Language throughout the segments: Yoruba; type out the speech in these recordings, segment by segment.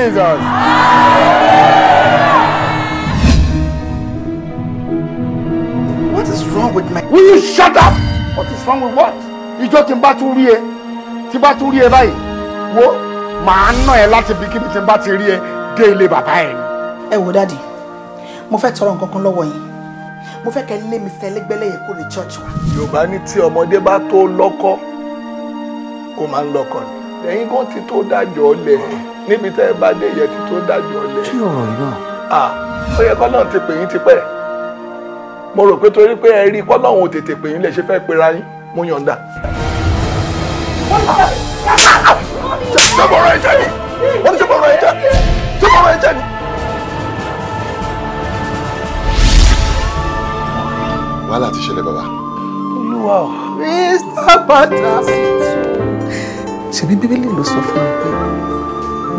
Jesus. What is wrong with my. Will you shut up? What is wrong with what? Ìjọ tí n bá tún rí ẹ, tí n bá tún rí ẹ báyìí, wo màá ná ẹ láti bí kíbi tí n bá ti rí ẹ dé ilé bàbá ẹ ni. Ẹ wo daddy, mo fẹ́ tọrọ nǹkan kan lọ́wọ́ yín. Mo fẹ́ kẹ́ lé mi sẹ́lẹ́gbẹ́lẹ́yẹ kó lè church wa. Yorùbá ní tí ọmọdé bá tó lọ́kọ, ó máa ń lọ́kọ ni. Ẹ̀yin kan ti tó dájọ́ lẹ̀ níbi tẹ́ ẹ bá dé yẹ ti tó dájọ́ lẹ̀. Kí ọ̀rọ̀ yìí náà. Ó yẹ kọ́lọ́run ti pè yín tipẹ́. Mo rò pé torí pé ẹ rí kọ́lọ́run ò tètè pè yín lẹ̀ ṣe fẹ́ pera yín, mo yọ̀ǹda. Ṣé bọ̀rọ̀ ẹ jẹ́ ni? Wọ́n ní ṣé bọ̀rọ̀ ẹ jẹ́? Ṣé bọ̀rọ̀ ẹ jẹ́ ni? Wàhálà ti ṣẹlẹ̀ bàbá. Olúwa o. Mr. Patasi. Ṣebí Bíbélì ló sọ fún wa pé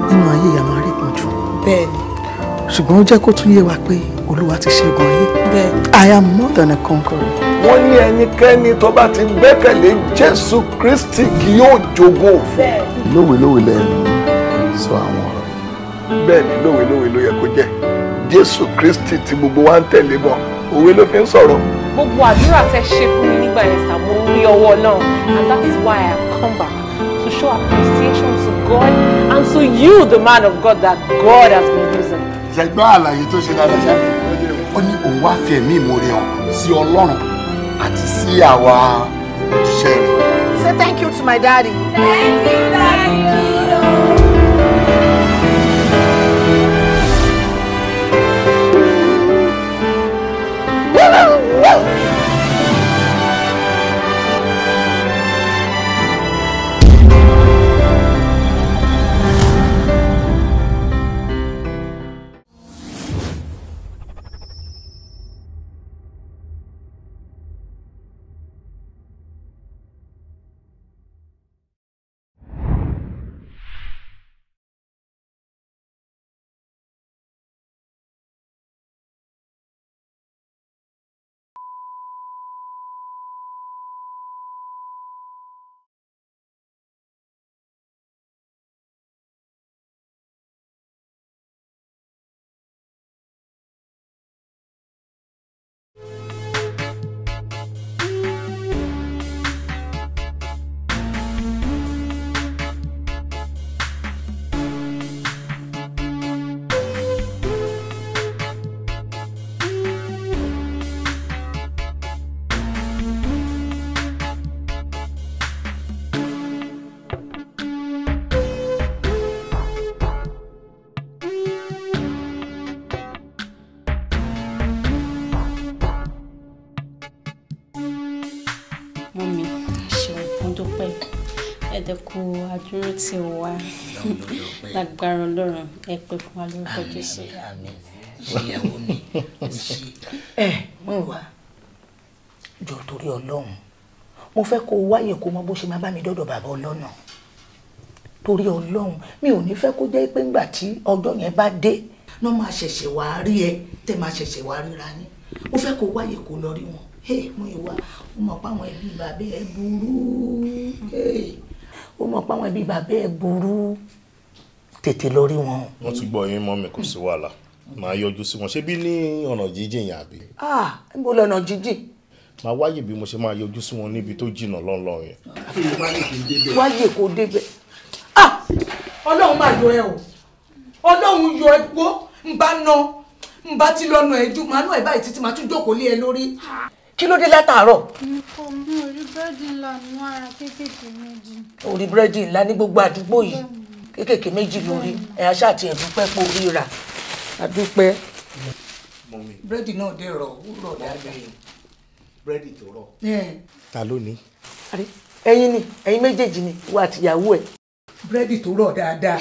nínú ayé ìyá máa rí ìpọ́njú. Bẹ́ẹ̀ni. Ṣùgbọ́n ó jẹ́ kó tún yé wa pé Olúwa ti ṣẹ́gun ayé. Bẹ́ẹ̀ni. I am more than a conqueror. Wọ́n ní ẹnikẹ́ni tó bá ti gbẹ́kẹ̀lé Jésù Kristi kì yóò jogún òfò. Lówelówe lẹ́nu sọ àwọn ọ̀rọ̀. Bẹ́ẹ̀ni, lówelówe ló yẹ kó jẹ́. Jésù Kristi tí gbogbo wa ń tẹ̀lé bọ̀, òwe ló fi ń sọ̀rọ̀. Gbogbo àdúrà tẹ́ ṣe fún mi nígbà yẹn sà, mo rí ọwọ́ Ọlọ́run, and that is why I have come back to show appreciation to God and to you, the man of God that God has been using. Ṣẹ̀gbọ́n àlàyé tó ṣe dáadáa ṣá, ó ní òun wá fi ẹ̀mí ìmoore hàn sí Ọlọ́run àti sí àwa òjíṣẹ́ rẹ̀. Say thank you to my daddy. Thank you, Daddy. Ẹ̀dẹ̀kù àdúró tí ó wá lágbára Ọlọ́run ẹ pẹ́ fún wa lórúkọ Jésù. Àmín ìyàwó mi ẹ mú ìwà jọ torí Ọlọ́run, mo fẹ́ kó o wáyè kó mọ bó ṣe máa bá mi dọ́dọ̀ bàbá ọlọ́nà torí Ọlọ́run. Mi ò ní fẹ́ kó jẹ́ pé ńgbà tí ọjọ́ yẹn bá dé náà máa ṣẹ̀ṣẹ̀ wá rí ẹ tẹ́ máa ṣẹ̀ṣẹ̀ wá ríra yín. Mo fẹ́ kó o wáyè kó lọ rí wọn. Mú ìwà ó mọ̀ pé àwọn ẹbí bàbá ẹ burú, ó mọ̀ pé àwọn ẹbí bàbá ẹ burú, tètè lọ rí wọn. Wọ́n ti gbọ́ yín mọ́ mi, kò sí wàhálà, màá yọjú sí wọn. Ṣé bí ní ọ̀nà jíjìn yẹn àbí. Níbo lọ́nà jíjìn? Màá wáyè bí mo ṣe máa yọjú sí wọn níbi tó jìnnà lọ́nlọ́ yẹn. Wáyè kó débẹ̀. Ọlọ́run máa yọ ẹ o, Ọlọ́run yọ ẹ gbó, ń bá ná ń bá tí lọ́nà ẹ jù máa ná ẹ báyìí títí máa tún jókòó lé ẹ lórí. Kí ló dé látàárọ̀? Nǹkan mi ò rí búrẹ́dì ńlá ní ara kéékèèké méjì. Ó rí búrẹ́dì ńlá ní gbogbo àdúgbò yìí, kéékèèké méjì lórí ẹ̀ aṣáà ti ẹ̀dúpẹ́ pé orí rà. Àdúpẹ́. Búrẹ́dì náà dé rọ̀, ó rọ̀ dáadáa. Búrẹ́dì tó rọ̀. Ta ló ní? Ẹ̀yin ni, ẹ̀yin méjèèjì ni, ìwọ àtìyàwó ẹ̀. Búrẹ́dì tó rọ̀ dáadáa.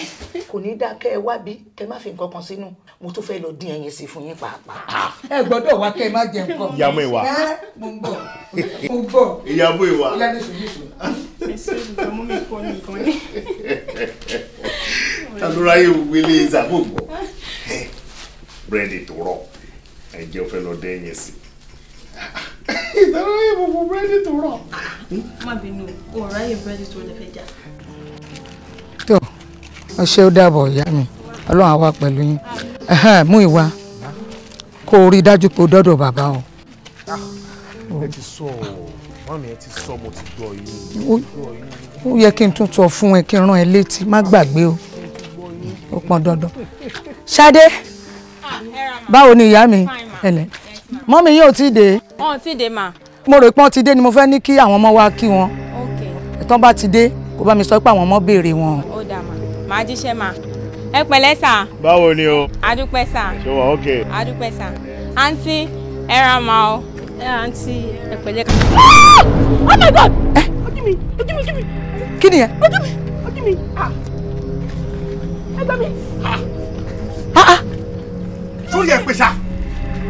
Kò ní dá kẹ́ ẹ wá bí kẹ́ ẹ má fi nǹkan kan sínú. Mo tún fẹ́ lọ dín ẹyin sí fún yín pàápàá. Ẹ gbọ́dọ̀ wá kẹ́ ẹ má jẹ nǹkan. Ìyàmú ìwà. Mo ń bọ̀, mo ń bọ̀. Ìyàmú ìwà. Ìyá ní sùn ní sùn. Ẹ̀sìn ìgbà mú mi kọ́ nìkan ni. Ta ló ráyè wílé ìsàbògbọ̀? Búrẹ́dì tó rọ̀, ẹ jẹ́ ó fẹ́ lọ dín ẹyin sí. Ta ló ráyè gbogbo búrẹ́dì tó rọ̀? Má bínú, o ráyè búrẹ́dì tó lè fẹ́ jà. Tó, ọṣẹ́ ó dàbọ̀ ìyá mi. Ọlọ́run á wà pẹ̀lú yín. Mú ìwà kó o rí dájú pé o dọ́dọ̀ bàbá o. Ẹ ti sọ ọ, mami, ẹ ti sọ, mo ti gbọ́ yín. Ó yẹ kí n tún sọ fún ẹ, kí n rán ẹ létí, má gbàgbé o, ó pọn dandan. Ṣadé, báwo ni ìyá mi? Ẹlẹ mọ́mí yóò ti dé. Wọn ò tí ì dé mà. Mo rò pé wọ́n ti dé ni mo fẹ́ ní kí àwọn ọmọ wa kí wọn. Ẹ̀tàn bá ti dé, kó bá mi sọ pé àwọn ọmọ béèrè wọn. Ó dà mà, màá jíṣẹ́ mà. Ẹ pẹ̀lẹ́ sà. Báwo ni o? Adúpẹ́ sà. Ṣé wà ókè? Adúpẹ́ sà. Àǹtí, ẹ ra mà o. Ẹ àǹtí, ẹ pẹ̀lẹ́. Oh my God! Ojú mi, ojú mi, ojú mi. Kí ni yẹn? Ojú mi, ojú mi. Ẹ gbà mí. Sórí ẹ pèsè.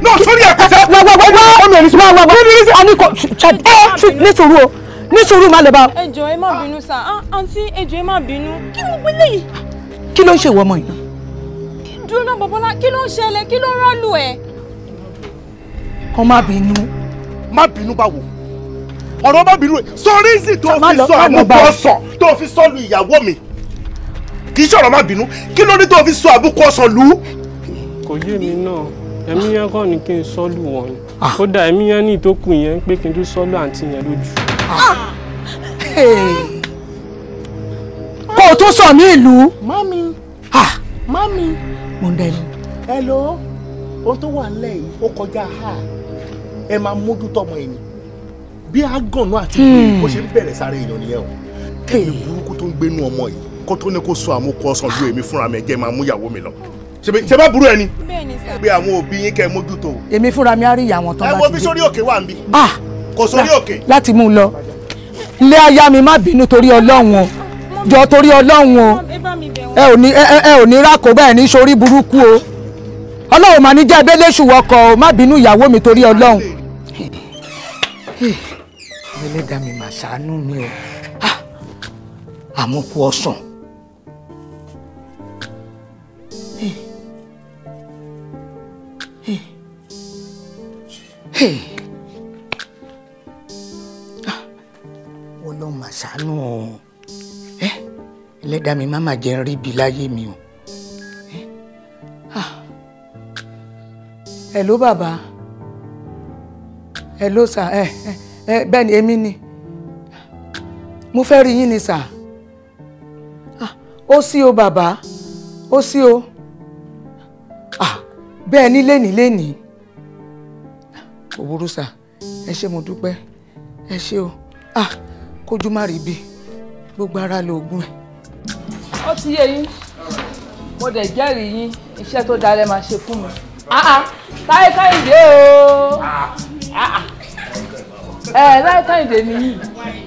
No, sórí ẹ pèsè. Wá wá wá wá, ọmọ ẹni wá wá wá. A ní kò ẹ ní sùúrù o, ní sùúrù, má lè bá. Ẹ jọ̀ọ́, ẹ má bínú sà. Àǹtí, ẹ jọ̀ọ́, ẹ má bínú. Kí ló gbé léyìí? Kí ló ń ṣe ìwọ ọmọ yìí? Dúró náà, Bọ̀bọ́lá, kí ló ń ṣẹlẹ̀? Kí ló ń rọ́ọ̀lù ẹ̀? Kàn má bínú. Má bínú báwo? Ọ̀rọ̀ má bínú ẹ̀. Sọ rízì tó fi sọ àbùkù ọsàn tó fi sọ lu ìyàwó mi. Kì í ṣọ̀rọ̀ má bínú. Kí ló dé tó fi sọ àbùkù ọsàn lù ú? Kò yé mi náà. Ẹ̀mí yẹn kàn ní kí n sọ́lù wọn ni. Kódà ẹ̀mí yẹn ní ìtókù yẹn pé kí n tún sọ́lù àǹtí yẹn lójú. Kó o tún sọ ní ìlú. Mami, mami. Mo ń dẹnu. Hello, ohun tó wà nílẹ̀ yìí ó kọjá ha. Ẹ máa mójútó ọmọ yìí ni. Bí agànnà àti ìwé bó ṣe ń bẹ̀rẹ̀ sáré èèyàn nìyẹn o. Ẹ̀mí burúkú tó ń gbénú ọmọ yìí kó tó ní kó sọ àmúkọ ọsàn lu èmi fúnra mi, jẹ́ máa mú ìyàwó mi lọ. Ṣe bá burú ẹni? Pé àwọn òbí yín kẹ́ mójútó. Èmi fúnra mi á rí ìyá wọn tán bá ti dé. Ẹ wo bí sórí òkè wà níbí. Kò sórí òkè. Láti mú un lọ. Ilé aya mi, má bínú torí Ọlọ́run o. Jọ torí Ọlọ́run o. Ẹ ò ní rákò bẹ́ẹ̀ ní sórí burúkú o. Ọlọ́run mà ní jẹ́ abẹ́lẹ́sù wọkọ̀ o, má bínú ìyàwó mi torí Ọlọ́run. Ẹlẹ́dàá mi mà ṣàánú mi o. Àmúkú ọsàn. Ọlọ́run mà ṣàánú o. Ẹlẹ́dàá mi má mà jẹ́ rí bi láyé mi o. Hello bàbá. Hello sà. Ẹ bẹ́ẹ̀ ni, èmi ni. Mo fẹ́ rí yín ni sà. Ó sí o bàbá, ó sí o. Bẹ́ẹ̀ ni, lénìí lénìí. Kò burú sà, ẹ ṣé, mo dúpẹ́, ẹ ṣé o. Kójú má rí bí, gbogbo ara lóògùn ẹ̀. Ó ti yé yín, mo dẹ̀ jẹ́rìí yín, iṣẹ́ tó dáa lẹ máa ṣe fún mi. Táyé Kẹ́hìndé o, ẹ Táyé Kẹ́hìndé ni yìí,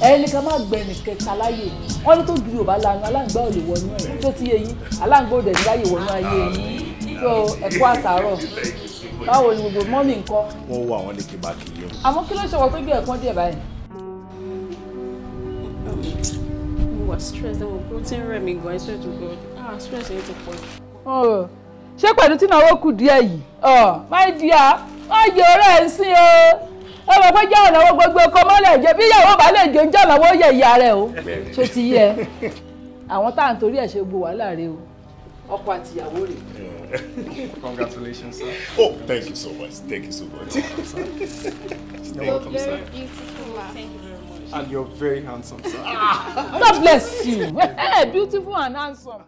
ẹni ká má gbẹ nìkẹta láyè. Wọn ní tó gírí ò bá lanu, aláǹgbá ò lè wọnú ẹ. Tó ti yé yín, aláǹgbá ò dẹ̀ ní láyè wọnú ayé yín. Tó ẹ̀kọ́ àtàárọ̀, báwo ni gbogbo mọ́mì ńkọ́? Wọ́n wọ àwọn ní kí n bá kì í yẹ. Àmọ́ kí ló ṣe wọ́n tó gbé ẹ̀kọ́ díẹ̀ báyìí? Mo wà stress, mo kò tí ń rẹ̀ mí gan, I swear to God. Stress yẹn ti pọ̀ jù. Ṣé pẹ̀lú tí ìnáwó kù díẹ̀ yìí? My dear, má jẹ ọ̀rẹ́ ẹ̀ ń sìn o. Ẹ mọ̀ pé jẹ́ ọ̀nàwó gbogbo ọkọ mọ́lẹ̀ jẹ́ bí ìyàwó bá lè jẹ́ oúnjẹ ọ̀nàwó yẹ ìyá rẹ̀ o. Ṣé ti yẹ? Àwọn tá à ń torí ẹ̀ ṣe gbogbo wàhálà rẹ o. Ọkọ àti ìyàwó rẹ̀. Congratulations, sir. Oh, thank you so much. Thank you so much. You're welcome, sir. Very beautiful, ma. Thank you very much. And you're very handsome, sir. God bless you. Beautiful and handsome.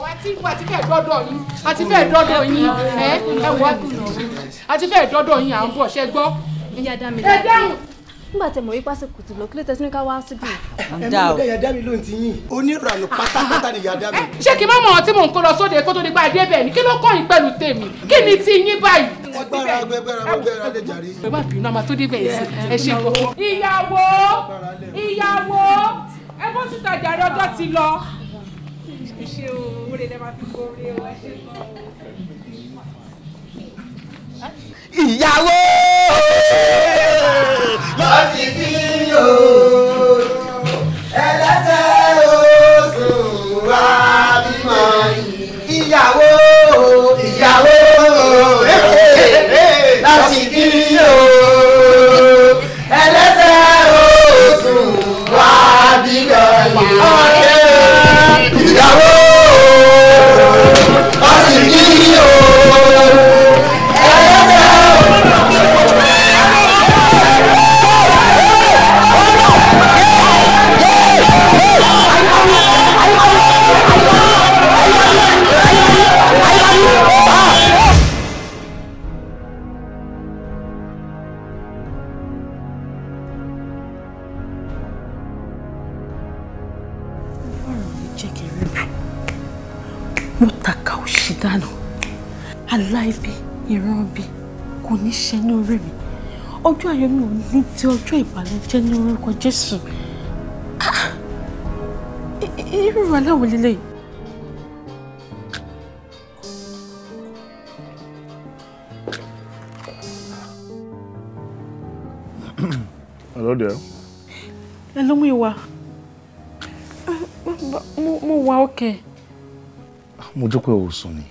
Àti fẹ́ dọ́dọ̀ yín, àti fẹ́ dọ́dọ̀ yín, ẹ ẹ wá, àti fẹ́ dọ́dọ̀ yín, à ń bọ̀, ṣe gbọ́. Ìyá dá mi Ẹ dáhùn. Nígbà tẹ́ mọ̀ wípé àsìkò ti lọ, kí ló tẹ́ sí ní ká wá síbí? Ẹ mú ìyá dá mi lóhùn ti yín. Onírànù pátápátá ni ìyá dá mi. Ṣé kí n má mọ̀ ọ́ tí mò ń kó lọ sóde kó tó di pa adé bẹ̀ ni? Kí ló kọ́ yín pẹ̀lú tèmi? Kí ni ti yín báyìí? Ẹgbẹ́ra ẹgbẹ́ra ẹgbẹ́ra lè jàre. Ẹ má bínú, a máa tó dé bẹ̀ yìí sí. Ẹ ṣe gbọ́. Ìyàwó, ìyàwó, ẹ bọ́ síta jàre, ọjọ́ ti lọ. Ẹ ṣé o, oore lẹ máa fi kórè o, ẹ ṣé gan o. Ìyàwó láti kí o, ẹlẹ́sẹ̀ oṣù wa bímọ. Ìyàwó, ìyàwó láti kí o, ẹlẹ́sẹ̀ oṣù wa bímọ. Ìyàwó. Mo tàka òṣì dànù. Aláìbí, ìran bí, kò ní ṣe ní orí mi. Ọjọ́ ayọ̀ mi ò ní di ọjọ́ ìbànújẹ́ ní orúkọ Jésù. Irú aláwọ̀ lélẹ̀. Hello there. Hello, Múyìwá. Mo wà okay. Mo dúpẹ́ o sùn ni.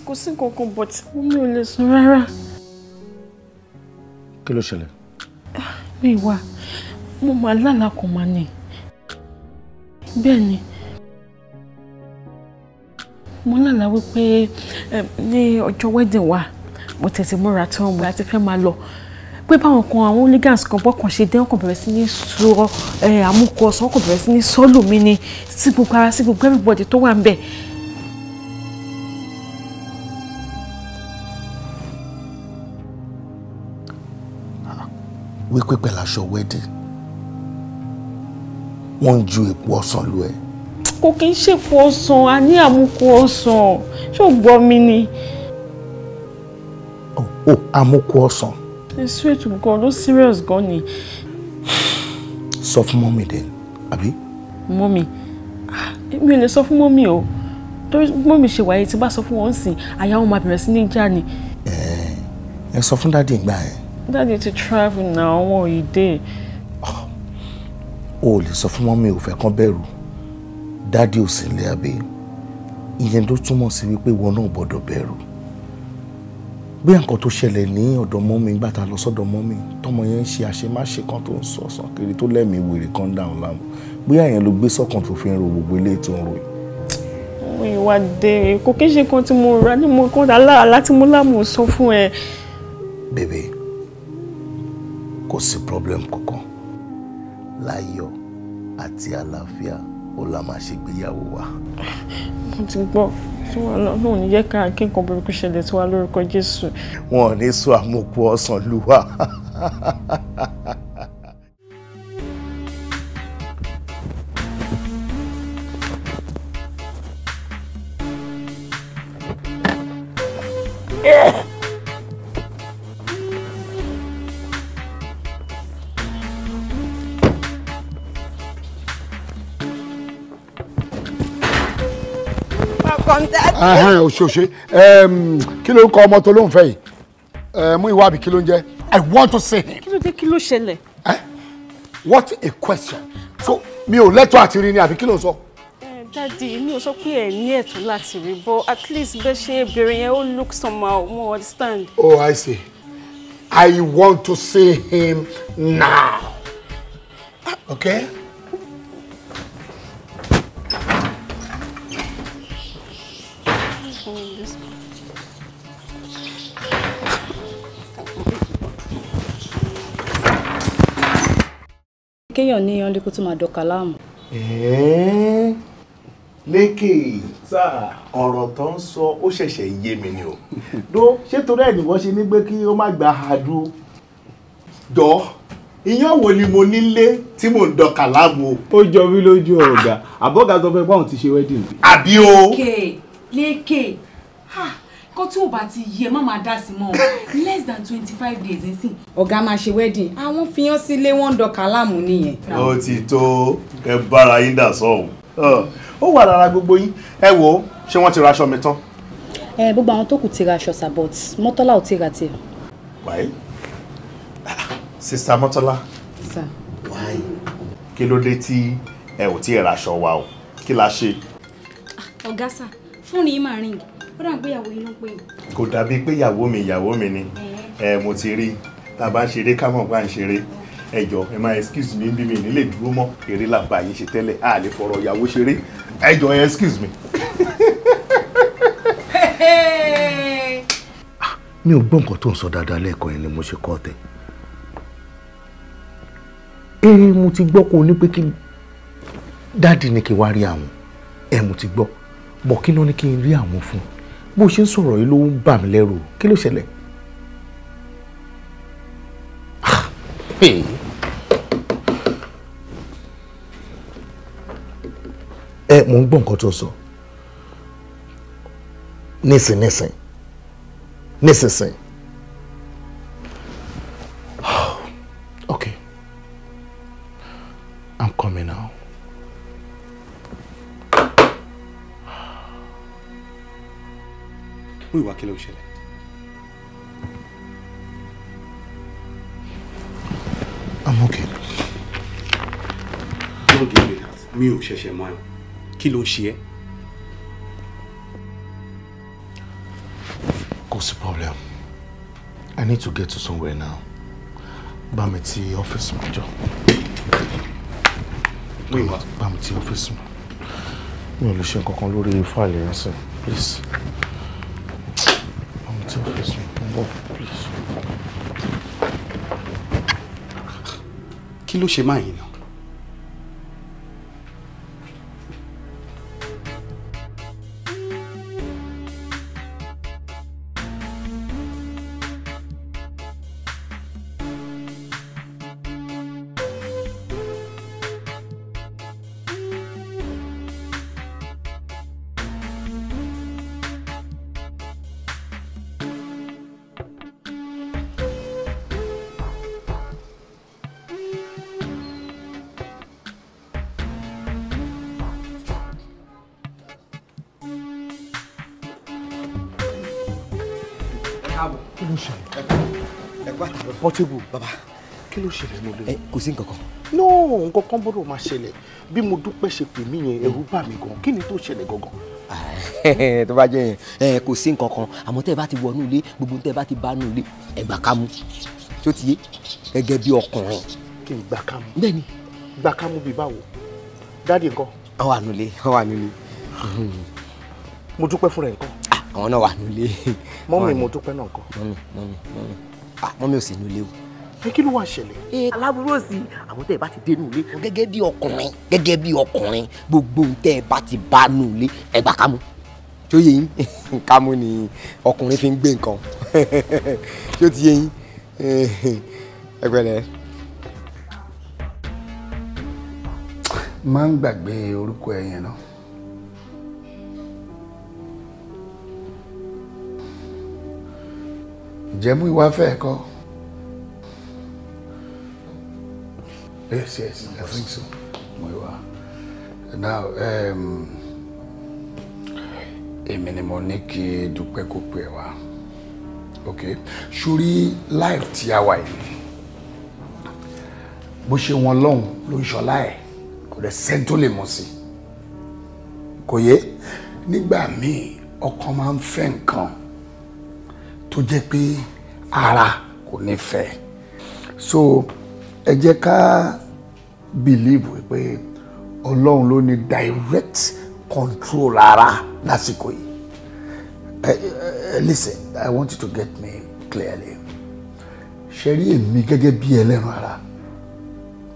Kò sí nǹkan but mi ò lè sùn rárá. Kí ló ṣẹlẹ̀? Múyìwá, mo máa lálàá kan máa ní. Bẹ́ẹ̀ ni, mo lálàá wípé ní ọjọ́ wedding wa, mo tètè múra tán mo láti fẹ́ máa lọ. Pé báwọn kan àwọn hooligans kan bọ́kàn ṣe dé, wọ́n kàn bẹ̀rẹ̀ sí ní sọ àmúkọ ọ̀sán, wọ́n kàn bẹ̀rẹ̀ sí ní sọ́lù mi ni sí gbogbo ara sí gbogbo everybody tó wà ń bẹ̀. Wípé pẹ̀lú aṣọ wedding wọ́n ń ju èpo ọsàn lu ẹ. Kò kí ń ṣèpo ọsàn, a ní àmúkọ ọsàn, ṣó gbọ́ mi ni. Ó àmúkọ ọsàn. I swear to God, ó serious gan ni. Sọ fún mọ́mì dẹ̀, àbí? Mọ́mì, mi ò lè sọ fún mọ́mì o. Torí mọ́mì ṣe wáyé tí bá sọ fún wọn sìn, àyà wọn máa bẹ̀rẹ̀ sí ní já ni. Ẹ sọ fún dádì ìgbà yẹn. Dádì ti travel now, wọn ò dé. O ò lè sọ fún mọ́mì ò fẹ́ kán bẹ̀rù. Dádì ò sí nílé àbí? Ìyẹn ló túmọ̀ sí wípé ìwọ náà gbọ́dọ̀ bẹ̀rù. Bí nǹkan tó ṣẹlẹ̀ ní ọ̀dọ̀ mọ́mì nígbà tá a lọ sọ́dọ̀ mọ́mì tọmọ yẹn ń ṣe àṣemáṣe kan tó ń sọ ọ̀sán kiri tó lẹ́mìí wèrè kan dáhùn láàmú, bóyá yẹn ló gbé sọ́kàn tó fi ń ro gbogbo ilé tó ń ro yìí. Ìwà dé kò kí n ṣe kan tí mo rà ní mo kàn aláàlá tí mo lámò sọ fún ẹ. Bèbè, kò sí problem kankan, láyọ̀ àti àlàáfíà ó la máa ṣègbéyàwó wa. Mo ti gbọ́. Tí wọ́n lọ náà ní yẹ ká kí nǹkan burúkú ṣẹlẹ̀ tí wàá lórúkọ Jésù. Wọn ò ní sọ àmúkù ọsàn lù wá. Òṣòṣe, kí ló ń kọ ọmọ tó ló ń fẹ́ yìí? Mú ìwà àbí kí ló ń jẹ́? I want to see him. Kí ló dé, kí ló ṣẹlẹ̀? What a question. So mi ò lẹ́tọ̀ọ́ àti rí ni àbí kí ló ń sọ? Daddy, mi ò sọ pé ẹ ní ẹ̀tọ́ láti rí, but at least bẹ́ẹ̀ ṣe béèrè yẹn ó look somehow, mo understand. Oh, I see. I want to see him now. Okay? Kéèyàn ní yan lé kó tó máa dọ̀kà láàmú. Lékè, ọ̀rọ̀ tó ń sọ ó ṣẹ̀ṣẹ̀ yé mi ni o. Dó ṣé torí ẹ̀ ni wọ́n ṣe ní pé kí ó má gba àdú. Jọ, iyán wo ni mo nílé tí mò ń dọ̀kà láàmú o. Ó jọ mí lójú ọ̀gá, àbọ̀gá sọ fún ẹ pé àwọn ti ṣe wedding. Àbí o. Lékè, kó tí ò bá ti yẹ má máa dá sí mọ́ less than 25 days nsìn. Ọ̀gá máa ṣe wedding, àwọn fiyán sílé wọ́n ń dọ̀kà láàmú nìyẹn. Ó ti tó ẹ bára yín dà sọ́hùn. Ó wà lára gbogbo yín. Ẹ wo, ṣé wọ́n ti ra aṣọ mi tán? Ẹ gbogbo àwọn tó kù ti ra aṣọ sà, but Mọ́tọ́lá ò ti ra tiẹ̀. Why? Sista Mọ́tọ́lá. Sà. Why? Kí ló dé tí ẹ ò tí ì ra aṣọ wa o? Kí la ṣe? Ọ̀gá sà, fóònù yìí máa ring. Ó dà pé ìyàwó yín ló ń pè yín. Kò dàbí pé ìyàwó mi ni. Ẹ mo ti rí tá a bá ń ṣeré ká mọ̀ bá ń ṣeré. Ẹ jọ̀ọ́ ẹ máa excuse mi bí mi nílé dúró mọ́. Eré là ń bá yín ṣe tẹ́lẹ̀, a lè fọ̀rọ̀ ìyàwó ṣeré. Ẹ jọ̀ọ́ ẹ excuse me. Mi ò gbọ́ nǹkan tó ń sọ dáadáa lẹ́ẹ̀kan yẹn ni mo ṣe kọ́ tẹ̀. Ẹ mo ti gbọ́ kó o ní pé kí dáàdì ní kí wá rí àwọn. Ẹ mo ti gbọ́. Bọ̀ kí ló ní kí n rí àwọn fún? Bó ṣe ń sọ̀rọ̀ yìí ló ń bà mí lẹ́rù. Kí ló ṣẹlẹ̀? Ẹ mò ń gbọ́ nǹkan tó sọ. Nísìn nísìn. Okay. I'm coming now. Múyìwá, kí ló ń ṣẹlẹ̀? I'm okay. Don't give me that. Mi ò ṣẹ̀ṣẹ̀ mọ̀ ẹ́. Kí ló ń ṣe ẹ́? Kò sí problem. I need to get to somewhere now. Bá mi ti ọ́fíìsì mi jọ. Múyìwá. Bá mi ti ọ́fíìsì mi. Mi ò lè ṣe nǹkan kan lórí fáìlì yẹn sìn. Please. Bá mi ti ọ́fíìsì mi. Mo ń bọ̀, please. Kí ló ṣe máa yìí náà? Kí ló ṣẹlẹ̀? Portable. Bàbá, kí ló ṣẹlẹ̀ ní olóyè? Kò sí nǹkan kan. No, nǹkan kan gbọ́dọ̀ máa ṣẹlẹ̀. Bí mo dúpẹ́ ṣe pè mí yẹn, ẹ̀rù bà mí gan. Kí ni tó ṣẹlẹ̀ gangan? Tó bá jẹ́ yẹn, kò sí nǹkan kan. Àmọ́ tẹ́ ẹ bá ti wọnú ilé, gbogbo tẹ́ ẹ bá ti bá nú ilé, ẹ gbà ká mú. Tó ti yé, gẹ́gẹ́ bí ọkùnrin. Kí n gbà ká mú? Bẹ́ẹ̀ni. Gbà ká mú bí báwo? Dáàdì ńkọ́? Wọ́n wà nulẹ̀, wọ́n wà nulẹ̀. Mo dúpẹ́ fúnra ẹ̀ ńkọ́? Àwọn náà wà nílé. Mọ́mì mo dúpẹ́ náà ńkọ́? Mọ́mì. Ah, mọ́mì ò sí nílé o. Ẹ kí ló wá ṣẹlẹ̀? Aláburú ò sí. Àwọn tẹ́ ẹ bá ti dé nílé, gẹ́gẹ́ bí ọkùnrin, gẹ́gẹ́ bí ọkùnrin, gbogbo ohun tẹ́ ẹ bá ti bá nílé, ẹ gbà kámú. Tó yé yín, kámú ni ọkùnrin fi ń gbé nǹkan. Tó ti yé yín, ẹ pẹ̀lẹ́. Máa ń gbàgbé orúkọ ẹ yẹn náà. Ǹjẹ́ Múyìwá fẹ́ kọ́? Yes, yes, I think so. Múyìwá. Now, èmi ni mo ní kí Dúpẹ́ kó pè wá. Okay. Ṣorí life tí a wà yìí. Bó ṣe wọn lọ́hùn ló ń ṣọlá ẹ̀. Kò dẹ̀ sẹ́ni tó lè mọ̀ sí. Kò yé? Nígbà míì, ọkàn máa ń fẹ́ nǹkan tó jẹ́ pé ara kò ní fẹ́. So ẹ jẹ́ ká believe pé Ọlọ́run ló ní direct control ara lásìkò yìí. Listen, I want you to get me clearly. Ṣe rí èmi gẹ́gẹ́ bí ẹlẹ́ran ara,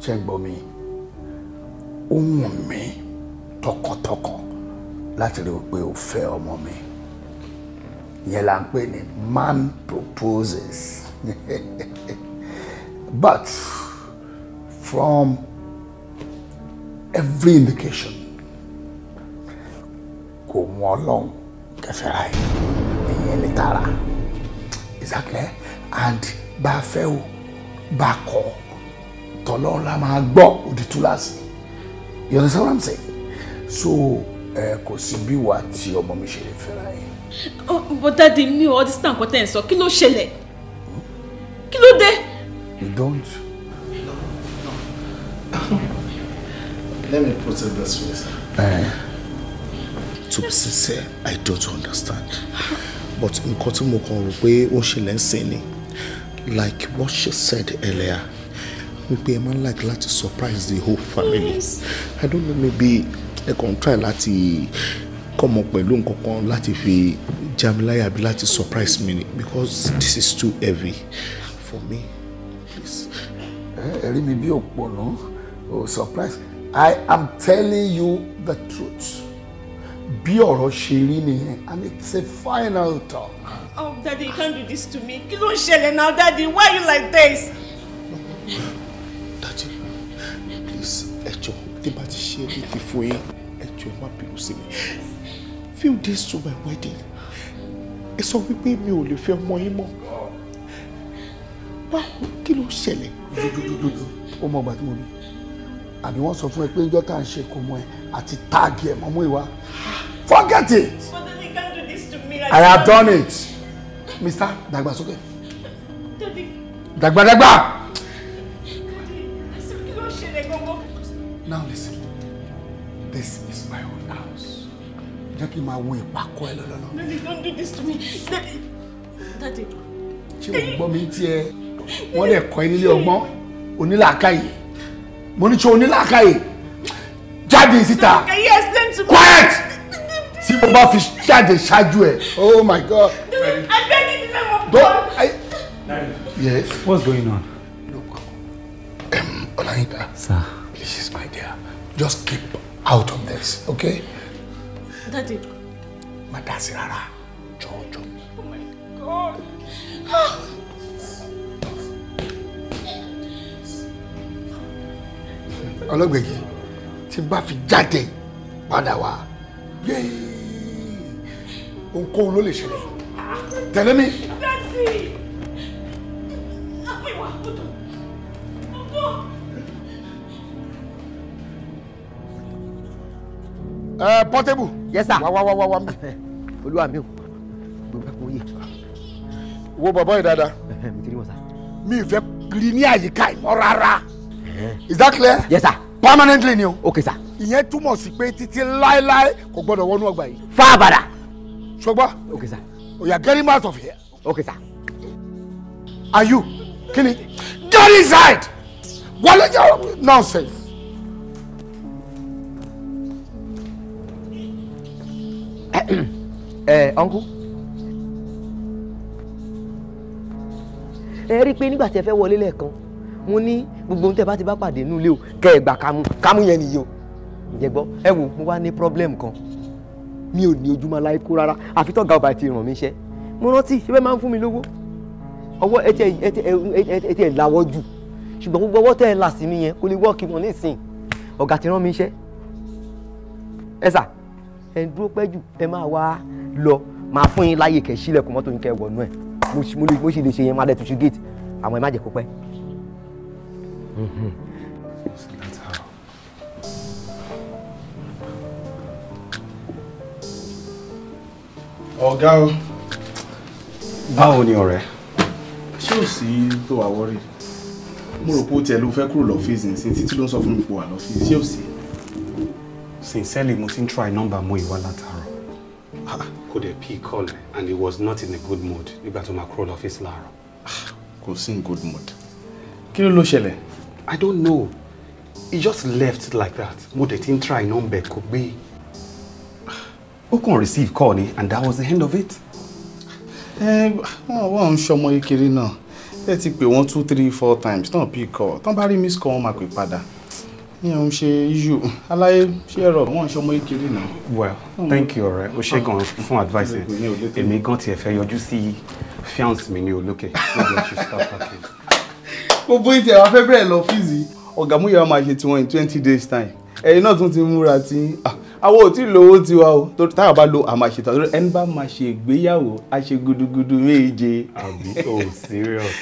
ṣe ń gbọ́ mi, ó wù mí tọkàntọkàn láti rí i pé o fẹ́ ọmọ mi. Ìyẹn là ń pè ní man proposes. But from every indication, kò mú Ọlọ́run kẹfẹ́ra ẹ̀, ìyẹn ní tara. Exactly. And bá a fẹ́ o, bá a kọ̀, tọ́lọ́run la máa gbọ́ òdì túláàsì. You understand what I'm saying? So kò sí bí wà tí ọmọ mi ṣe lè fẹ́ra ẹ̀. But daddy, mi ò understand nǹkan tẹ́ ẹ̀ ń sọ. Kí ló ṣẹlẹ̀? Kí ló dé? You don't? No, no. Let me put it this way, sir. To be sincere, I don't understand. But nǹkan tí mo kàn rò pé ó ṣẹlẹ̀ ń sìn ni, like what she said earlier, wípé ẹ máa ń like láti surprise the whole family. Yes. I don't know, maybe ẹ kàn try láti come up pẹ̀lú nǹkan kan láti fi jamiláyà àbí láti surprise me ni, because this is too heavy for me. Please. Ẹ rí mi bí òpònú, o surprise. I am telling you the truth. Bí ọ̀rọ̀ ṣe rí nìyẹn, and it's a final talk. Oh, daddy, you can't do this to me. Kí ló ń ṣẹlẹ̀ now, daddy? Why are you like this? Daddy, please, ẹ jọ̀ọ́, tí bá ti ṣe é ti fún yín, ẹ jọ̀ọ́, ẹ má bínú sí mi. Few days to my wedding, Ẹ sọ wípé mi ò lè fẹ́ ọmọ yín mọ́. Báwo, kí ló ṣẹlẹ̀? Jojojojo, ó mọ ọgbà tí mo bí. Àbí wọ́n sọ fún ẹ pé njọ́ tá à ń ṣe kò mọ ẹ àti tag ẹ mọ́ mú ìwà. Forget it! But Daddy, you can't do this to me. I have done it. Mr. Dàgbàsókè. Daddy. Dàgbàdàgbà. Daddy, kí ló ṣẹlẹ̀ gangan? Now listen, this is my own house. Jẹ́ kí n máa wo ìpàkọ́ ẹ lọ́lọ́lọ́. Daddy, don't do this to me. Daddy. Daddy. Ṣé o gbọ́ mi tiẹ̀? Wọ́n lè kọ́ ẹ nílé ọgbọ́n, onílàákàyè. Mo ní ṣe onílàákàyè. Jáde síta. Can you explain to me? Quiet! Tí mo bá fi jáde ṣáájú ẹ. Oh my God. Daddy, I beg you in the name of God. Yes. What's going on? Look, Olayinka. Sir. Please, my dear, just keep out of this, okay? Daddy. Má dá sí rárá. Jọ̀ọ́ jọ̀ọ́. Oh my God. Ọlọ́gbẹ̀gì, tí n bá fi jáde padà wá, yéé, ohunkóhun ló lè ṣẹlẹ̀. Tẹ̀lé mi. Daddy. Wait, what? Hold on. Hold on. Portable. Yes sir. Wá wá wá wá wá mi. Olúwa mi o, gbogbo ẹkún yé. Wo bọ̀bọ̀ yìí dáadáa. Mi ti rí wọn sá. Mi ì fẹ́ rí ní àyíká ìmọ̀ rárá. Is that clear? Yes sir. Permanently ni o. Okay sir. Ìyẹn túmọ̀ sí pé títí láéláé kò gbọ́dọ̀ wọnú ọgbà yìí. Fábàdà. Ṣùgbọ́n. Okay sir. Oya, get him out of here. Okay sir. Are you kini? Get inside! Wọlé jẹ́ nonsense. Uncle. Ẹ rí i pé nígbà tí ẹ fẹ́ wọlé lẹ́ẹ̀kan, mo ní gbogbo ohun tẹ́ bá ti bá pàdé nínú ilé o, kẹ́ ẹ gbà kámú kámú yẹn nìyí o. Ǹjẹ́ gbọ́, ẹ wò, mo wá ní problem kan. Mi ò ní ojúmọ́ láì kó rárá, àfi tọ́gà ọba ti ràn mí iṣẹ́. Mo rántí, ṣé bẹ́ẹ̀ máa ń fún mi lówó? Ọwọ́ ẹ ti ẹ̀ lawọ́ jù. Ṣùgbọ́n gbogbo ọwọ́ tẹ́ ẹ là sí mi yẹn kò lè wọ́ọ̀kì mọ́ nísìn. Ọ̀gá ti rán mi iṣẹ́. Ẹ sà, ẹ dúró pẹ́ jù, ẹ máa wá lọ, máa fún yín láyè kẹ́ sílẹ̀kùn mọ́tò yín kẹ́ wọnú ẹ̀. Mo sì lè ṣe yẹn, máa dẹ̀ tún ṣe gate, àwọn ẹ má jẹ́ kó pẹ́. Ọ̀gá o. Báwo ni ọ̀rẹ́? Ṣé ò sí tó wà wọ́rì? Mo rò pé ó tiẹ̀ ló fẹ́ kúrò lọ́fíìsì nísìnyí, títí ló ń sọ fún mi pé wà lọ́fíìsì. Ṣé ò sí? Sincerely, mo ti ń try number Múyìwá látàárọ̀. Kò dẹ̀ pick call and he was not in a good mood nígbà tó máa kúrò lọ́fíìsì láàárọ̀. Kò sí in good mood. Kí ló ló ṣẹlẹ̀? I don't know. He just left like that. Mo dẹ̀ ti ń try number kò gbé. Ó kàn receive call ni and that was the end of it. Wọ́n ń ṣọmọ kékeré náà. Ẹ ti pè wọ́n 2, 3, 4 times tán pick call. Tán bá rí miss call wọ́n máa pè padà. Ìyẹn ń ṣe issue. Aláyé ṣé ẹ̀rọ wọ́n ń ṣọmọ kékeré náà. Well, thank you ọ̀rẹ́. O ṣé gan fún advice ẹ. Èmi gan tiẹ̀ fẹ́ yọjú sí fiance mi ní olókè. Maybe I should start packing. Gbogbo ìtẹ̀ wá fẹ́ bẹ̀rẹ̀ lọ́fíìsì. Ọ̀gá Múyìwá máa ṣe tiwọn in 20 days time. Ẹ̀yin náà tún ti múra tí àwọn ò tí lówó tiwa o. Táwa bá lo àmà ṣètò àdúrà ẹni bá máa ṣe ìgbéyàwó a ṣe gudugudu méje. Àbí oh serious.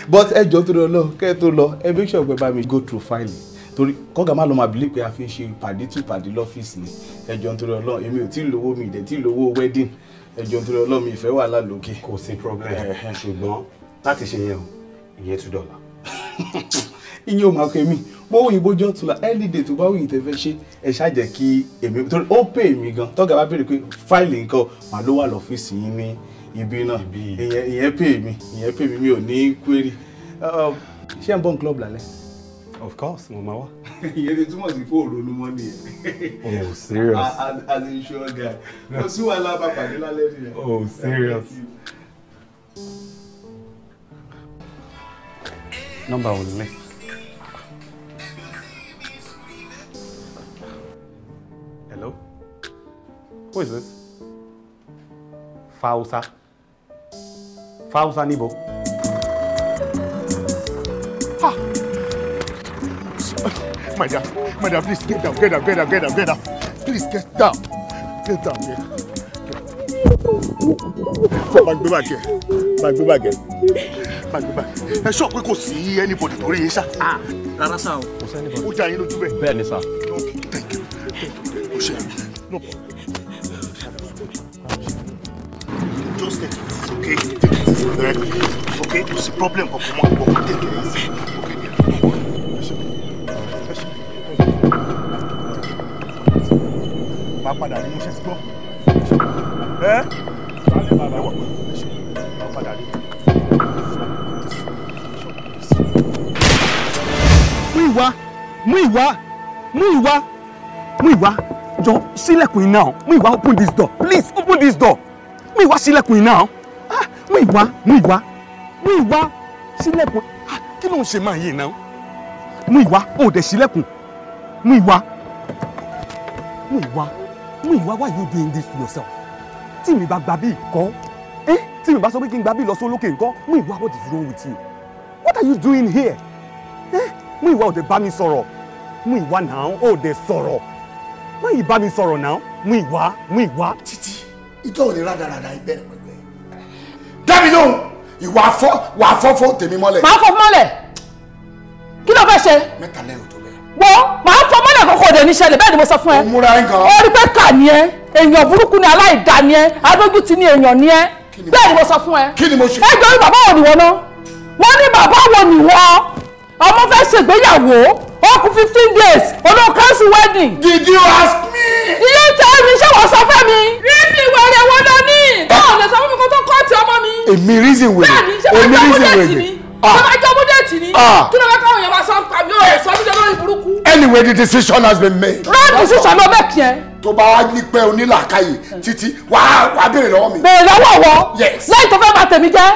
But ẹ jọ̀ọ́ torí Ọlọ́run kẹ́ ẹ tó lọ ẹ make sure pé bá mi go through file torí kọ́gà má lọ máa believe pé a fi ń ṣe ìpàdé tù ìpàdé lọ́fíìsì ni. Ẹ jọ̀ọ́ torí Ọlọ́run èmi ò tí lówó mi ìdẹ̀ tí lówó wedding. Ẹ jọ̀ọ́ torí Ọlọ́run mi ìfẹ́ wàhálà lókè. Kò sí problem ṣùgbọ́n láti ṣe yẹn o ìyẹn $2. Ìyẹn ò máa kọ èmi bó òyìnbó jọ tún la any day tó bá òyìn tẹ fẹ́ ṣe ẹ ṣáà jẹ́ kí èmi torí ó pè mí gan tọ́gà bá béèrè pé fáìlì nǹkan màá ló wà lọ́fíìsì yín ní ibi náà ìyẹn pè mí ìyẹn pè mí mi ò ní query. Ṣé ẹ̀ ń bọ̀ ní club lálẹ́? Of course, mo máa wá. Ìyẹn ti túmọ̀ sí fóònù ronú mọ́ nìyẹn. Oh serious. As a sure guy. Kò sí wàhálà bá pàdé lálẹ́ nìyẹn. Oh serious. Nọ́mbà wo nílé? Hello? Who is this? Fausa. Fausa níbo? Ah! My dear, please get down, get down, get down, get down, get down. Please get down. Get down, yeah. Máa gbé bàgẹ́, máa gbé bàgẹ́, máa gbé bàgẹ́. Ẹ sọ pé kò sí anybody tó rí yín sá. Rárá sá o. Kò sí anybody. Ó já yín lójú bẹ́ẹ̀. Bẹ́ẹ̀ ni sá. Thank you, thank you. O ṣe no problem. Just take it easy, okay? Take it easy, okay? Kò sí problem kankan mọ́ àgbọ̀. Take it easy, okay? Máa padà rí mo ṣe ti gbọ́. Ẹ́ ẹ wà pẹ̀lú máa padà rí. Múyìwá, Múyìwá, Múyìwá, Múyìwá, jọ ṣílẹ̀kùn yìí now. Múyìwá, open this door, please open this door. Múyìwá, ṣílẹ̀kùn yìí now. Ah, Múyìwá, Múyìwá, Múyìwá, ṣílẹ̀kùn. Ah, kí ló ń ṣe máa yìí now? Múyìwá, ó dẹ̀ ṣílẹ̀kùn. Múyìwá, Múyìwá, Múyìwá, why you doing this to yourself? Tí mi bá gba bí ìkọ́, eh? Tí mi bá sọ pé kí n gba bí lọ sólókè ńkọ́, Múyìwá, what is wrong with you? What are you doing here? Eh? Múyìwá, ò dẹ̀ bá mi sọ̀rọ̀. Múyìwá náà, ò dẹ̀ sọ̀rọ̀. Má yìí bá mi sọ̀rọ̀ náà. Múyìwá, Múyìwá. Títí, ìjọ ò ní rádaràda ìbẹ̀rẹ̀ pẹ̀lú ẹ̀. Dá mi lóhùn, ìwà afọ́fọ́ tèmi mọ́lẹ̀. Màá fọ́ mọ́lẹ̀. Kí ló fẹ́ ṣe? Mẹ́ta lẹ́yìn tó bẹ́ẹ̀. Wo, màá fọ́ mọ́lẹ̀ kókó òde níṣẹ̀lẹ̀, bẹ́ẹ̀ ni mo sọ fún ẹ. Ó múra ẹ̀ gan. Ó rí pé kà ni ẹ, èèyàn burúkú ni, aláìda ni ẹ, adójútì ni èèyàn ni ẹ. Bẹ́ẹ̀ ni mo sọ fún ẹ. Kí ni mo ṣe? Ẹ jọ ní bàbá wo ni wọ́n ná? Wọ́n ní bàbá wo ni wọ́n? Ọmọ fẹ́ ṣègbéyàwó, ó kù 15 days, olóò cancel wedding. Did you ask me? Ilé tẹ́ mi, ṣé wọ́n sọ fẹ́ mi? Rísì wẹ̀rẹ̀ wo lọ ní? Báwo lè sọ fún mi kó tó kọ́ọ̀tì ọmọ mi? Èmi reason wèrè. Bẹ́ẹ̀ni, ṣé wọ́n Èmi jọ reason múdẹ̀tì wèrè. ni? Ṣé wọ́n jọ múdẹ̀tì ni? Kí ló fẹ́ káwọn èèyàn máa sọ pa mi? Ó lè sọ mí lórí burúkú. Anyway, the decision has been made. Wrong decision ló make yẹn. Tó bá wá ní pẹ́ onílàákàyè títí, wàá béèrè lọ́wọ́ mi. Béèrè lọ́wọ́ wọ. Yes. Lẹ́yìn tó fẹ́ bà tèmi jẹ́.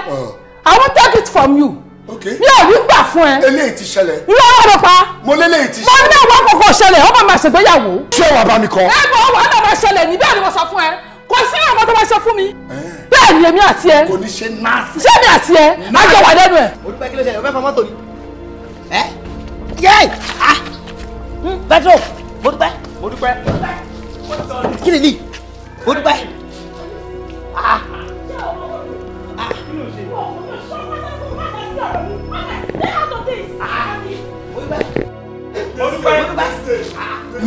I won't take it from you. Mi ò ní gbà fún ẹ. Eléyìí ti ṣẹlẹ̀. Irú ọ̀rọ̀ ló pa. Mo léléyìí ti Mo ní àwọn àkókò ṣẹlẹ̀, ọmọ máa ṣègbéyàwó. Ṣé wàá bá mi kọ? Ẹ bọ̀ wàhálà máa ṣẹlẹ̀ ní, bẹ́ẹ̀ ni mo sọ fún ẹ. Kò sí àwọn tó máa ṣe fún mi. Bẹ́ẹ̀ ni èmi àti ẹ. Kò ní ṣe náà. Ṣé mi àti ẹ? Á jọ wà lẹ́nu ẹ̀. Mo dúpẹ́, kí ló ṣẹlẹ̀? O fẹ́ fọ mọ́tò ni? Ẹ́ yé! Ah! Petro! Mo dúpẹ́! Mo dúpẹ́! Kí ni ní? Mo dúpẹ́! Ah!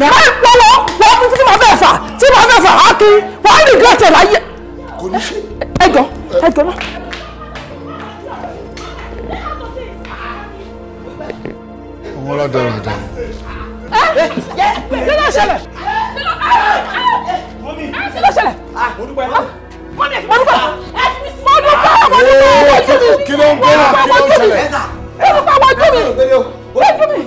Lọ́wọ́ wọ́n mú tí màá fẹ́ fà tí màá fẹ́ fà á kí wọ́n á regret ẹ̀ láyé. Kò ní ṣe. Ẹ jọ, ẹ jọ náà. Ọmọ rádaràda. Kí ló ṣẹlẹ̀? Kí ló ṣẹlẹ̀? Mo dúpẹ́! Mo dúpẹ́! Mo dúpẹ́! Mo dúpẹ́! Kí ló ń gbé náà? Kí ló ń ṣẹlẹ̀? Mo dúpẹ́ wojú mi! Wojú mi!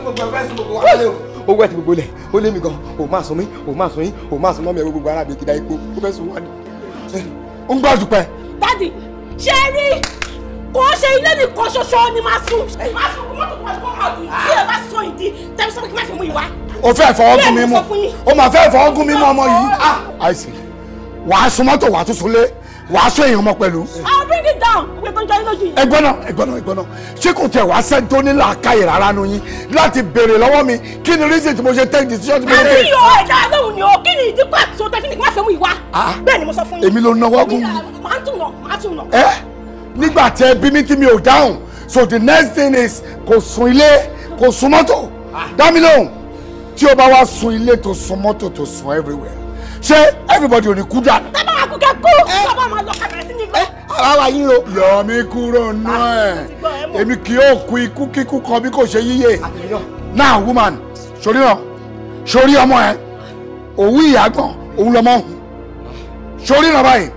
Ó wẹ̀ tí gbogbo lẹ̀, ó lé mi gan, ò máa sùn mí, ò máa sùn yín, ò máa sùn mọ́ mi, ẹ̀rọ gbogbo ara mi kìdá ipò, ó fẹ́ sùn wá ni. Ó ń gbàdúpẹ́. Dádì, ṣé rí kò ṣe ilé nìkan ṣoṣo ni máa sùn. Máa sùn mọ́tò tó wà lọ́wọ́ ọdún tí ẹ bá sọ ìdí tẹ́bí sọ pé kí n má fi mú ìwá. O fẹ́ fọwọ́ gún mi mú. Bẹ́ẹ̀ ni mo sọ fún yín. O máa fẹ́ fọwọ́ gún mi mú ọmọ yìí. Àìsí. Wàá sun mọ́tò, wàá tún sunlé, wàá sún èèyàn mọ́ pẹ̀lú. I'll bring it down. Ìwé tó ń jọ yín lójú yìí. Ẹgbọ́n náà, ẹgbọ́n náà, ẹgbọ́n náà. Ṣé kò tẹ̀ wá sẹ́ni tó ní làákàyè rárá nu yín láti béèrè lọ́wọ́ mi kí ni reason tí mo ṣe take decision tí mo ṣe Àbí take? o ẹ̀dá lóhùn ni o, kí ni ìdí pàtó tẹ́fí ni kí n má fi mú ìwá? Bẹ́ẹ̀ ni mo sọ fún yín. Èmi ló náwó gún mi. Màá tún nà, màá tún nà. Ẹ nígbà tí ẹ bí mi tí mi ò dáhùn, so the next thing is kò sun ilé, kò sun mọ́tò. Dá mi lóhùn, tí o bá wá sun ilé tó sun mọ́tò tó sun everywhere, ṣé everybody ò ní kú dànù? Tábà wà kú kẹ́ kú, tábà máa lọ kàbẹ̀rẹ̀ sí ní lọ. Ara wa yín o. Yọ mí kúrò nù ẹ̀, èmi kì yóò kú ikú kíkú kan bí kò ṣe yíyè. Now woman, sori náà, sori ọmọ ẹ, òwú ìyàgbọ̀n, òun lọmọ hùn. Sori náà báyìí,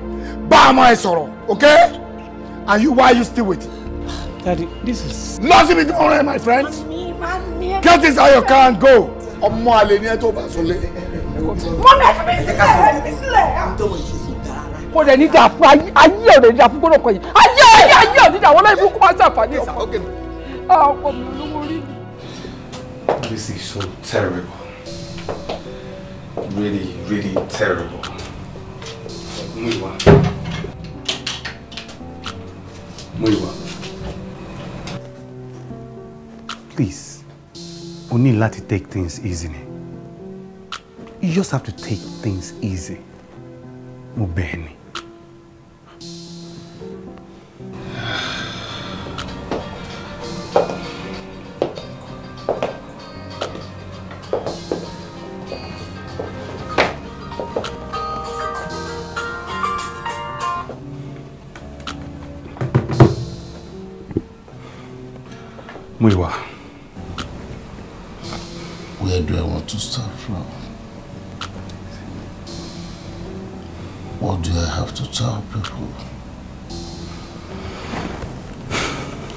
bá ọmọ ẹ sọ̀rọ̀, okay? And you, why are you still waiting? Daddy, this is. Lọ síbi tí mo rẹ̀, my friend. Get inside your car and go. Ọmọ àlè ni ẹ tó bá sọlé. Mọ́mí ẹ fi mi sílẹ̀, ẹ fi mi sílẹ̀. Kò dẹ̀ ní dà fún ayé, ayé ò dẹ̀ ní dà fún gbọ́dọ̀ kọ yìí. Ayé ayé ayé ò ní dà wọ́n lórí burúkú máa ń ṣàǹfààní ọkọ. Ọkọ mi olówó orí mi. This is so terrible. Really, really terrible. Múyìwá. Múyìwá. Please, o ní láti take things easy ni. You just have to take things easy. Mo bẹ̀ ẹ́ ni. Múyìwá. Where do I want to start from? What do I have to tell people?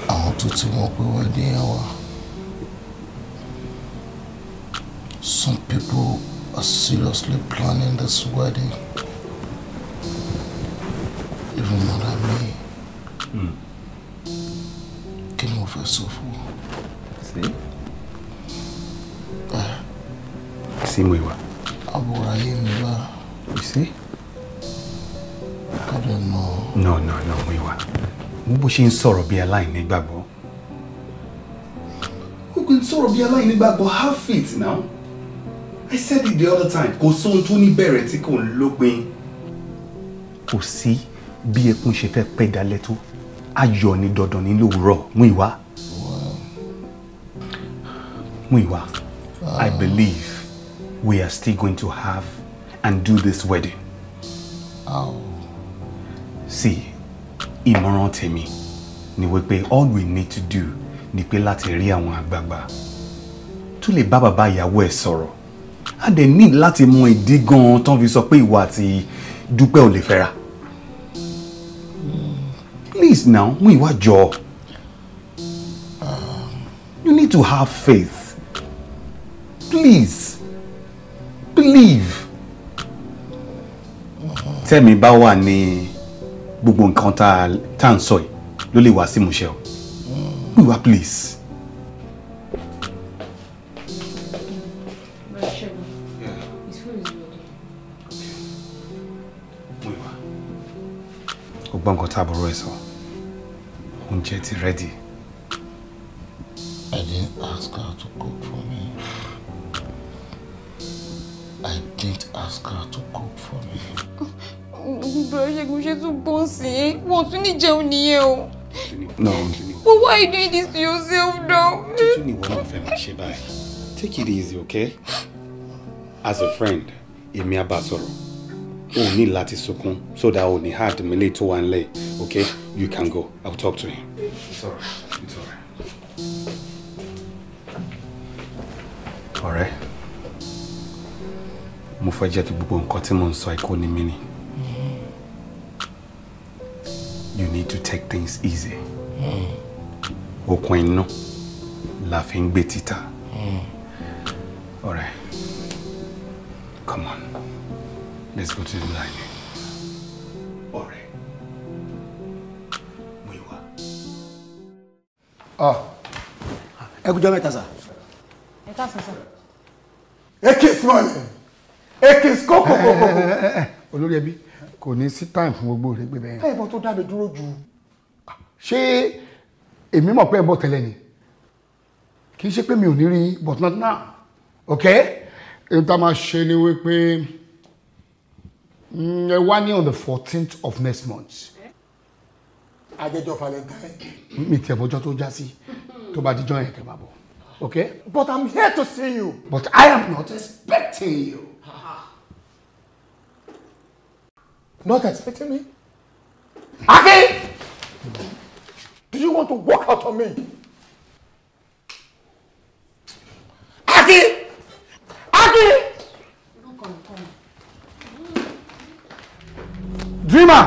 Àwọn tó ti mọ̀ pé wedding yẹn wà. Some people are seriously planning this wedding. Even more than me. Kí ni mo fẹ́ sọ fún wọn? See? See, Múyìwá. Àbúrò ayé mi wá. You see? I don't know. No, no, no, Múyìwá. Bó ṣe ń sọ̀rọ̀ bí aláìnígbàgbọ́. Ó kò ń sọ̀rọ̀ bí aláìnígbàgbọ́, have faith now. I said it the other time. Kò sóhun tó ní bẹ̀rẹ̀ tí kò ń lópin. Kò sí bí ẹkún ṣe fẹ́ pẹ́ dalẹ́ tó. Ayọ̀ ni dandan ní lówùúrọ̀, Múyìwá. Múyìwá, I believe we are still going to have and do this wedding. Oh. See, ìmọ̀ràn tèmi ni wípé all we need to do ni pé láti rí àwọn àgbààgbà tó lè bá bàbá ìyàwó ẹ̀ sọ̀rọ̀. A dẹ̀ need láti mọ ìdí gan-an tán fi sọ pé ìwọ àti Dúpẹ́ ò lè fẹ́ra. Please now, Múyìwá jọ̀ọ́. You need to have faith. Please. Believe. Tẹ́mi bá wà ní gbogbo nǹkan tá à ń sọ yìí ló lè wá sí ìmúṣẹ o. Múyìwá, please. Múyìwá, o gbọ́ nǹkan tá àbúrò ẹ sọ. Oúnjẹ ti ready. I didn't ask her to cook for me. I didn't ask her to cook for me. Bro, Ṣẹ́gun ṣe tún bọ́ sí i. Wọ́n tún ní jẹun nìyẹn o. No. But why are you doing this to yourself now? Títún ni ìwọ náà fẹ́ máa ṣe báyìí. Take it easy, okay? As a friend, èmi á bá sọ̀rọ̀. O ní láti sunkún so that o ní hard mi lè tó wà nílẹ̀, okay? You can go. I will talk to him. It's all right. It's all right. Ọ̀rẹ́, mo fẹ́ jẹ́ kí gbogbo nǹkan tí mo ń sọ kó ní mí ni. You need to take things easy. Okun inú la fi ń gbé títà. Ọ̀rẹ́, come on, let's go to the line. Ọ̀rẹ́, Múyìwá. Ẹ kújọ́ mẹ́ta sà. Ẹ káàsán sà. Ekis money, ekis kókó kókó. Olórí ẹbí kò ní sí time fún gbogbo rẹ̀ gbé bẹ́ẹ̀. Ẹ̀bọn tó dá mi dúró jù. Ṣé èmi mọ̀ pé ẹ̀ ń bọ̀ tẹ́lẹ̀ ni? Kì í ṣe pé mi ò ní rí but not now. Okay? Èyí tá a máa ṣe ni wípé ẹ wá ní on the 14th of next month. Àjẹjọ Valentine. Mi tiẹ̀ mọ́jọ́ tó já sí tó bá díjọ́ yẹn kẹ́ máa bọ̀. Okay? But I'm here to see you. But I am not expecting you. Not expecting me? Akin! Do you want to walk out on me? Akin! Akin! Dreamer!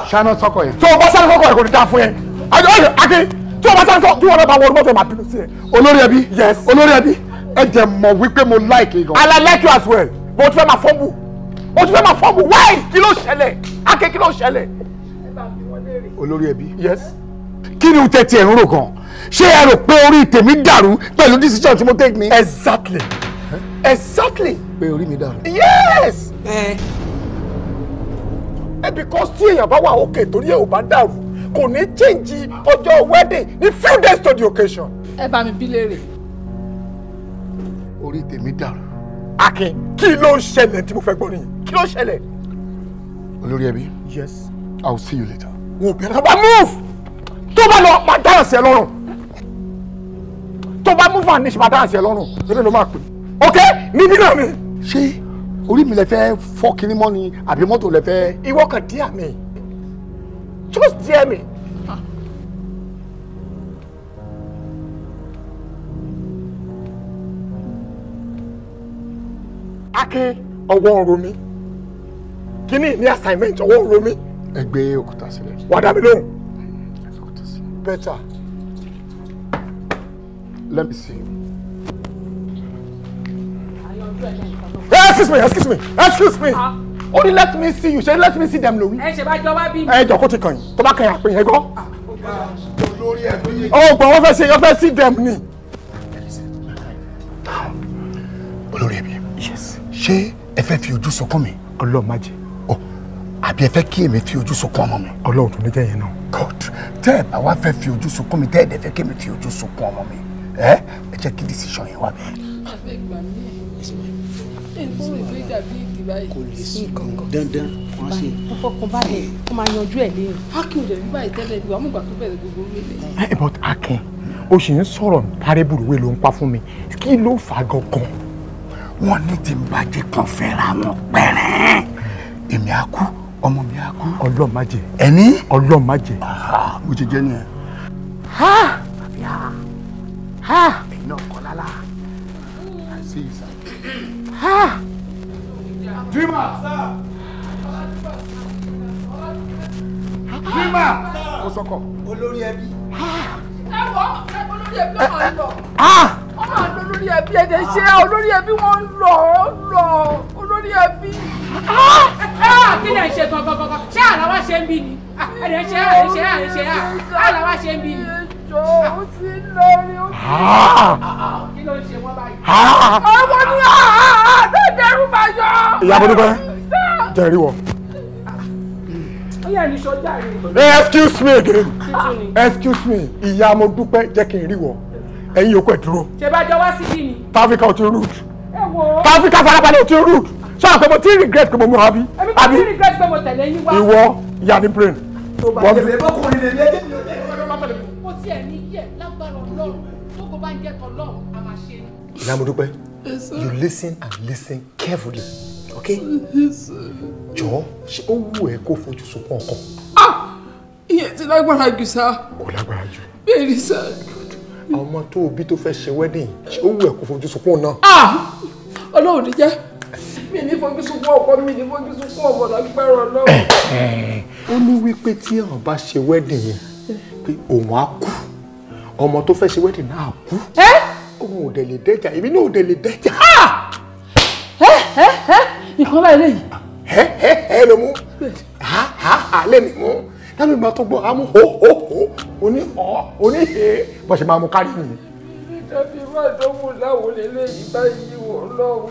Ṣáná sọ́kọ̀ yẹn. Tó o bá sáré sọ́kọ̀ yẹn kò ní dáa fún yẹn. Akin! Tí o bá sáré sọ́kọ̀ tí wọ́n bá wọ mọ́tò máa bínú sí ẹ. Olórí ẹbí. Yes. Olórí ẹbí. Ẹ jẹ́ mọ̀ wípé mo like gan. And I like you as well. But o ti fẹ́ máa fọ́nbù. O ti fẹ́ máa fọ́nbù. Why? Kí ló ṣẹlẹ̀? Akin, kí ló ṣẹlẹ̀? Olórí ẹbí. Yes. Kí ni o tẹ tiẹ̀ ń rò gan? Ṣé ẹ rò pé orí tèmi dàrú pẹ̀lú decision tí mo take ni? Exactly. Exactly. Pé orí mi dàrú. Yes. Because tí èèyàn bá wà òkè torí ẹ ò bá dàrú kò ní change ọjọ́ wedding ní few days to the occasion. Ẹ bá mi bí léèrè. Orí tèmi dàrú. Akin, kí ló ń ṣẹlẹ̀ tí mo fẹ́ gbọ́ nìyí? Kí ló ń ṣẹlẹ̀? Olórí ẹbí. Yes. I will see you later. Wọ́n bẹ̀rẹ̀ tó bá move tó bá lọ máa dáhùn sí ẹ lọ́rùn tó bá move and níṣẹ́ máa dáhùn sí ẹ lọ́rùn lórí ló máa pè. Ok, níbí náà ni. Ṣé orí mi lẹ fẹ́ fọ́ kinní mọ́ ni àbí mọ́tò lẹ fẹ́. Ìwọ kan díà mi, just díẹ̀ mi. Akin ọwọ́ ń ro mí. Kíní ní assignment ọwọ́ ń ro mí. Ẹ gbé òkúta sílẹ̀. Wà á dá mi lóhùn. Better. Let me see. Excuse me, excuse me, excuse me. Only let me see you. Ṣé let me see them lórí? Ẹ ṣe bá jọ wá bí mi. Ẹ jọ kó ti kàn yín. Tó bá kàn yín àpè yẹn gbọ́. Olórí ẹbí. Ó gbọ́ wọ́n fẹ́ ṣe wọ́n fẹ́ see them ni. Olórí ẹbí. Yes. Ṣé ẹ fẹ́ fi ojú sunkún mi? Ọlọ́run má jẹ́. Àbí ẹ fẹ́ kí èmi fi ojú sunkún ọmọ mi? Ọlọ́run tó ní jẹ́ yẹn náà. God, tẹ́ ẹ bá wá fẹ́ fi ojú sunkún mi, tẹ́ ẹ dẹ̀ fẹ́ kí èmi fi ojú sunkún ọmọ mi, ẹ jẹ́ kí decision yẹn wá bẹ́ẹ̀. Kò lè sí nǹkan dandan wọn ṣe. Wọ́n fọkàn balẹ̀, wọ́n máa yanjú ẹ̀ lẹ́yìn. Akin ò dẹ̀ ní báyìí tẹ́lẹ̀ bí wàá mú ìgbà tó bẹ̀rẹ̀ gbogbo orí ilẹ̀. But Akin, o sì ń sọ̀rọ̀ parébùrùwé ló ń pa fún mi. Kí ló fà á gangan? Wọ́n ní tí ń bàjẹ́ kan fẹ́ra wọn pẹ́rẹ́. Èmi á kú, ọmọ mi á kú. Ọlọ́run má jẹ́. Ẹni? Ọlọ́run má jẹ́. Mo ti jẹ́ nìyẹn. Ha! Ha! Ẹ̀yin náà kọ́ lálá. I see you, sir. Ha! Dreamer! Dreamer! Kò sọkọ. Olórí ẹbí. Ẹ wọ olórí ẹbí ọmọ ń lọ. Ọmọ ń lọ olórí ẹbí ẹ̀dẹ̀ ṣe olórí ẹbí wọn ń lọ olórí ẹbí. Kí ni ẹ̀ ń ṣe gangan? Ṣé àlá wa ṣe ń bí ni? Ẹ̀ ṣe ẹ̀ ṣe ẹ̀ ṣe àlá wa ṣe ń bí ni. Ìjọ ó ti lọ rí ó ti. Kí ló ń ṣe wọ́n báyìí? Ọmọ ní àtẹ̀dẹ̀rù máa yọ. Ìyá Bọ́dúpẹ́ jẹ́ rí wọ. Ó yẹ ní sọ́jà rẹ̀. Excuse me again. Excuse me. Ìyá Modúpẹ́ jẹ́ kí n rí wọ. Ẹ̀yin yòókù ẹ̀ dúró. Ṣé bá jọ wá síbí ni? Táfíkà ò ti rude. Ẹ wo. Táfíkà farabalẹ̀ ò ti rude. Ṣé àpò mo ti regret pé mo mú abi? Èmi kò ti regret pé mo tẹ̀lé yín wá. Ìwọ ìyá ní brain. Tó bá jẹ́ bẹ́ẹ̀ bọ́kùnrin lè lé. Kò tiẹ̀ ní yẹ̀ lágbára Ọlọ́run tó kò bá ń jẹ́ tọ́lọ́run a máa ṣe. Ìyá Modúpẹ́, you listen and listen carefully, okay? Jọ̀ọ́, ṣé ó wù ẹ́ kó fojú sunkún ọkọ? Ìyẹn ti lágbára jù sá. Kò lágbára jù. Bẹ́ẹ̀ ni sá. Ọmọ tó o bí tó fẹ́ ṣe wedding, ṣé ó wù ẹ́ kó fojú sunkún náà? Ọlọ́run ní jẹ́. Mi ní fojú sunkún ọkọ, mi ní fojú sunkún ọmọ lágbára Ọlọ́run. Ó ní wípé tí àwọn bá ṣe wedding yẹn, pé òun á kú. Ọmọ tó fẹ́ ṣe wedding náà á kú. Òun ò dẹ̀ lè dẹ́jà, èmi náà ò dẹ̀ lè dẹ́jà. Nǹkan báyìí lèyí. Ẹ ló mú. Ha lẹ́mi mú. Tábìlì ìgbà tó gbọ́, a mú ho ho ho, oní họ, oní he, bó ṣe máa mú kárí nìyẹn. Ìjọba ìwà ìdánwò láwọn eléyìí báyìí wọ̀ lọ́wọ́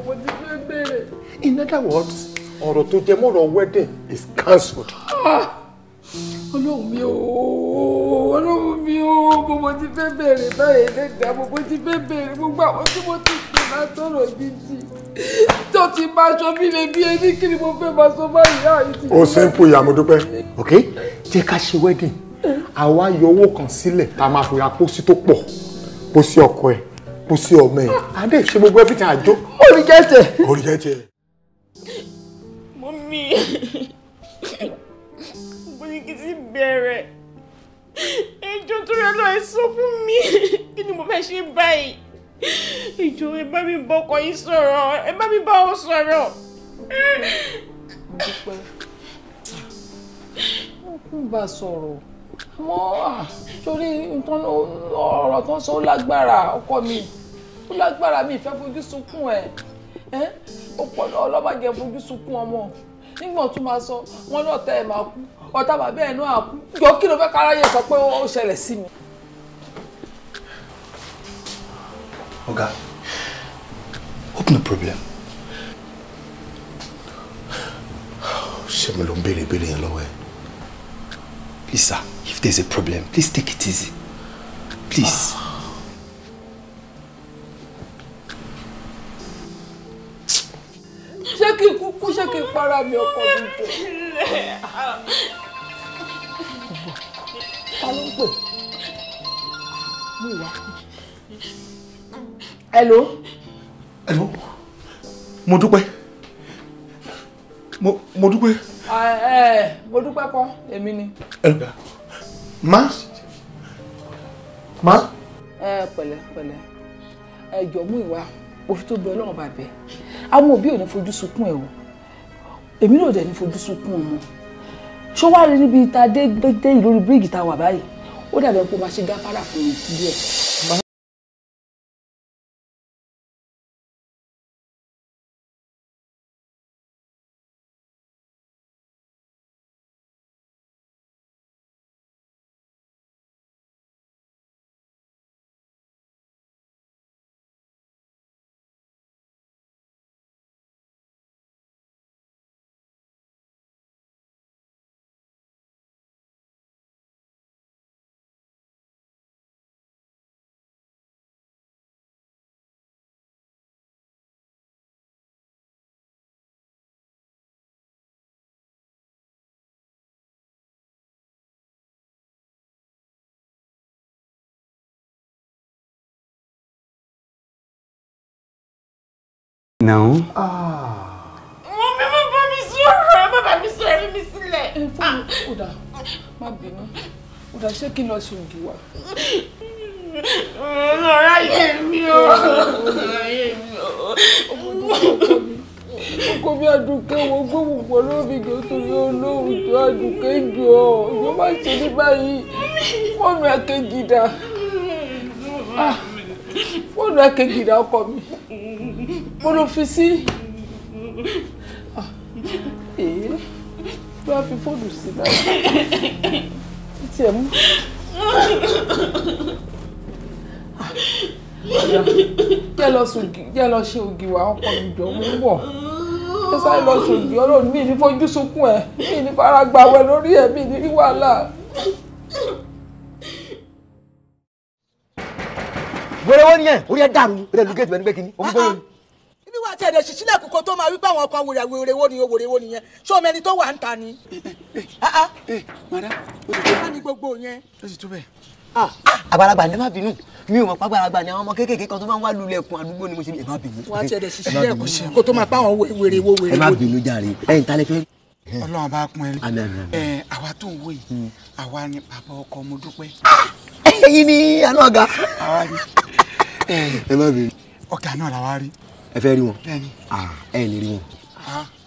mo ti fẹ́ bẹ̀rẹ̀. In other words, ọ̀rọ̀ tó jẹ mọ́rọ̀ wedding is cancelled. Ọlọ́run mi ooo, Ọlọ́run mi ooo, mo ti fẹ́ bẹ̀rẹ̀ báyìí lẹ́dàá, mo ti fẹ́ bẹ̀rẹ̀ gbogbo àwọn tí mo ti pè látọ̀rọ̀ jíjì tó ti máa sọ mí lè bí ẹni kí ni mo fẹ́ máa sọ báyìí àyè ti. Ó simple ìyá Modúpẹ́, ok? Jẹ́ ká ṣe wedding, àwa yọ owó kan sílẹ̀ tá a máa fi ra pósí tó pọ̀, pósí ọkọ ẹ̀, pósí ọmọ ẹ̀, adé ṣe gbogbo everything àjọ. Orí jẹ́jẹ́. Orí jẹ́jẹ́. Mọ́mí, mo ní kí n ti bẹ̀rẹ̀. Ẹjọ́ tó rẹ lọ ẹ sọ fún mi, kí ni mo fẹ́ ṣe báyìí? Ìjọ ẹ bá mi bọ́kọ yín sọ̀rọ̀, ẹ bá mi bá wọn sọ̀rọ̀. Dúpẹ́, mo kún bá sọ̀rọ̀, àmọ́ torí ọ̀rọ̀ tó ń sọ ó lágbára ọkọ mi, ó lágbára mi ìfẹ́ fojú sunkún ẹ̀, ó pọ̀ ọlọ́màjẹ fojú sunkún ọmọ. Nígbà tó máa sọ, wọ́n ní ọ̀tá ẹ̀ máa kú, ọ̀tá bàbá ẹ̀ náà kú. Jọ kí ló fẹ́ káráyé sọ pé ó ṣẹlẹ̀ sí mi. Oga, hope no problem. Ṣé mi ló ń béèrè ìbéèrè yẹn lọ́wọ́ ẹ? Please sir, if there's a problem, please take it easy. Please. Ṣé kí n kúkú, ṣé kí n para mi ọkọ mi jọ? Ta ló ń pè? Mú ìwà. Hello. Hello. Mo dúpẹ́. Mo dúpẹ́. Mo dúpẹ́ kọ́, èmi ni. Ma. Ma. Pẹ̀lẹ́ pẹ̀lẹ́. Ẹ jọ̀ọ́ mú ìwà, mo fi tó bẹ Ọlọ́run bàbẹ̀. Àwọn òbí ò ní fojú sunkún ẹ o, èmi náà dẹ̀ ní fojú sunkún ọmọ. Ṣó wá rí níbi tá a dé dé lórí bíríìjì tá a wà báyìí, ó dàbẹ̀ pé ó máa ṣe gáfárà fún mi díẹ̀. Now. Mummy, má bá mi sọ̀rọ̀, má bá mi sọ̀rọ̀, ẹ fi mi sílẹ̀. Ẹ fún mi, ó dà, má bínú. Ó dà, ṣé kí n lọ ṣe ògì wa? Ọ̀rọ̀ ayé mi o. Ayé mi o. Ọkọ mi Àdùkẹ́, wo gbóhùn pọ̀ lórí ìjọ torí olóhùn tó Àdùkẹ́ jọ. Ìjọ má ṣe ní báyìí. Fóònù àkejì dà. Fóònù àkejì dà ọkọ mi. Mo ló fi sí. Èé, bí wàá fi fóònù sí báyìí. Tí ẹ mú. Jẹ́ lọ ṣe ògì wá ọkọ mi jọ, mo ń bọ̀. Ẹ sáré lọ ṣe ògì, Ọlọ́run mi ní fojú sunkún ẹ̀, mi ní fara gbàwẹ̀ lórí ẹ̀, mi ní rí wàhálà. Wẹ́rẹ́ wọ́n nìyẹn, orí ẹ̀ dàrú, orí ẹ̀ lu géètì bẹ́ẹ̀ ní pé kíní, omi gbóyè. Ibi wa ti ẹ̀dẹ̀ ṣì sílẹ̀kùn kó tó máa wí pé àwọn kan wèrè wèrè wo ni wèrè wo nìyẹn, ṣé o mẹni tó wà ń ta ni? Madam, ó ti tó. Ká ní gbogbo yẹn. Ó ti tó bẹ́ẹ̀. Àgbàlagbà ni ẹ má bínú, mi ò mọ̀ pàgbàlagbà ni àwọn ọmọ kéékèèké kan tó máa ń wá lulẹ̀kùn àdúgbò ni mo ṣe ní ẹ má bínú. Wà á ti ẹ̀dẹ̀ ṣì sílẹ̀kùn kó tó máa pa àwọn wèrè wo wèrè wo. Ẹ má bínú jàre, ẹ̀yin ta lẹ fẹ́. Ọlọ́run bá kún ẹ lé. Àwa tó ń wò yìí, àwa ni bàbá ọkọ Modúpẹ́. Ẹ̀yin ni àná ọ̀gá. Àwa ni. Ẹ má bínú. Ọ̀gá náà làwa rí. Ẹ fẹ́ rí wọn. Bẹ́ẹ̀ni. Ẹ lè rí wọn.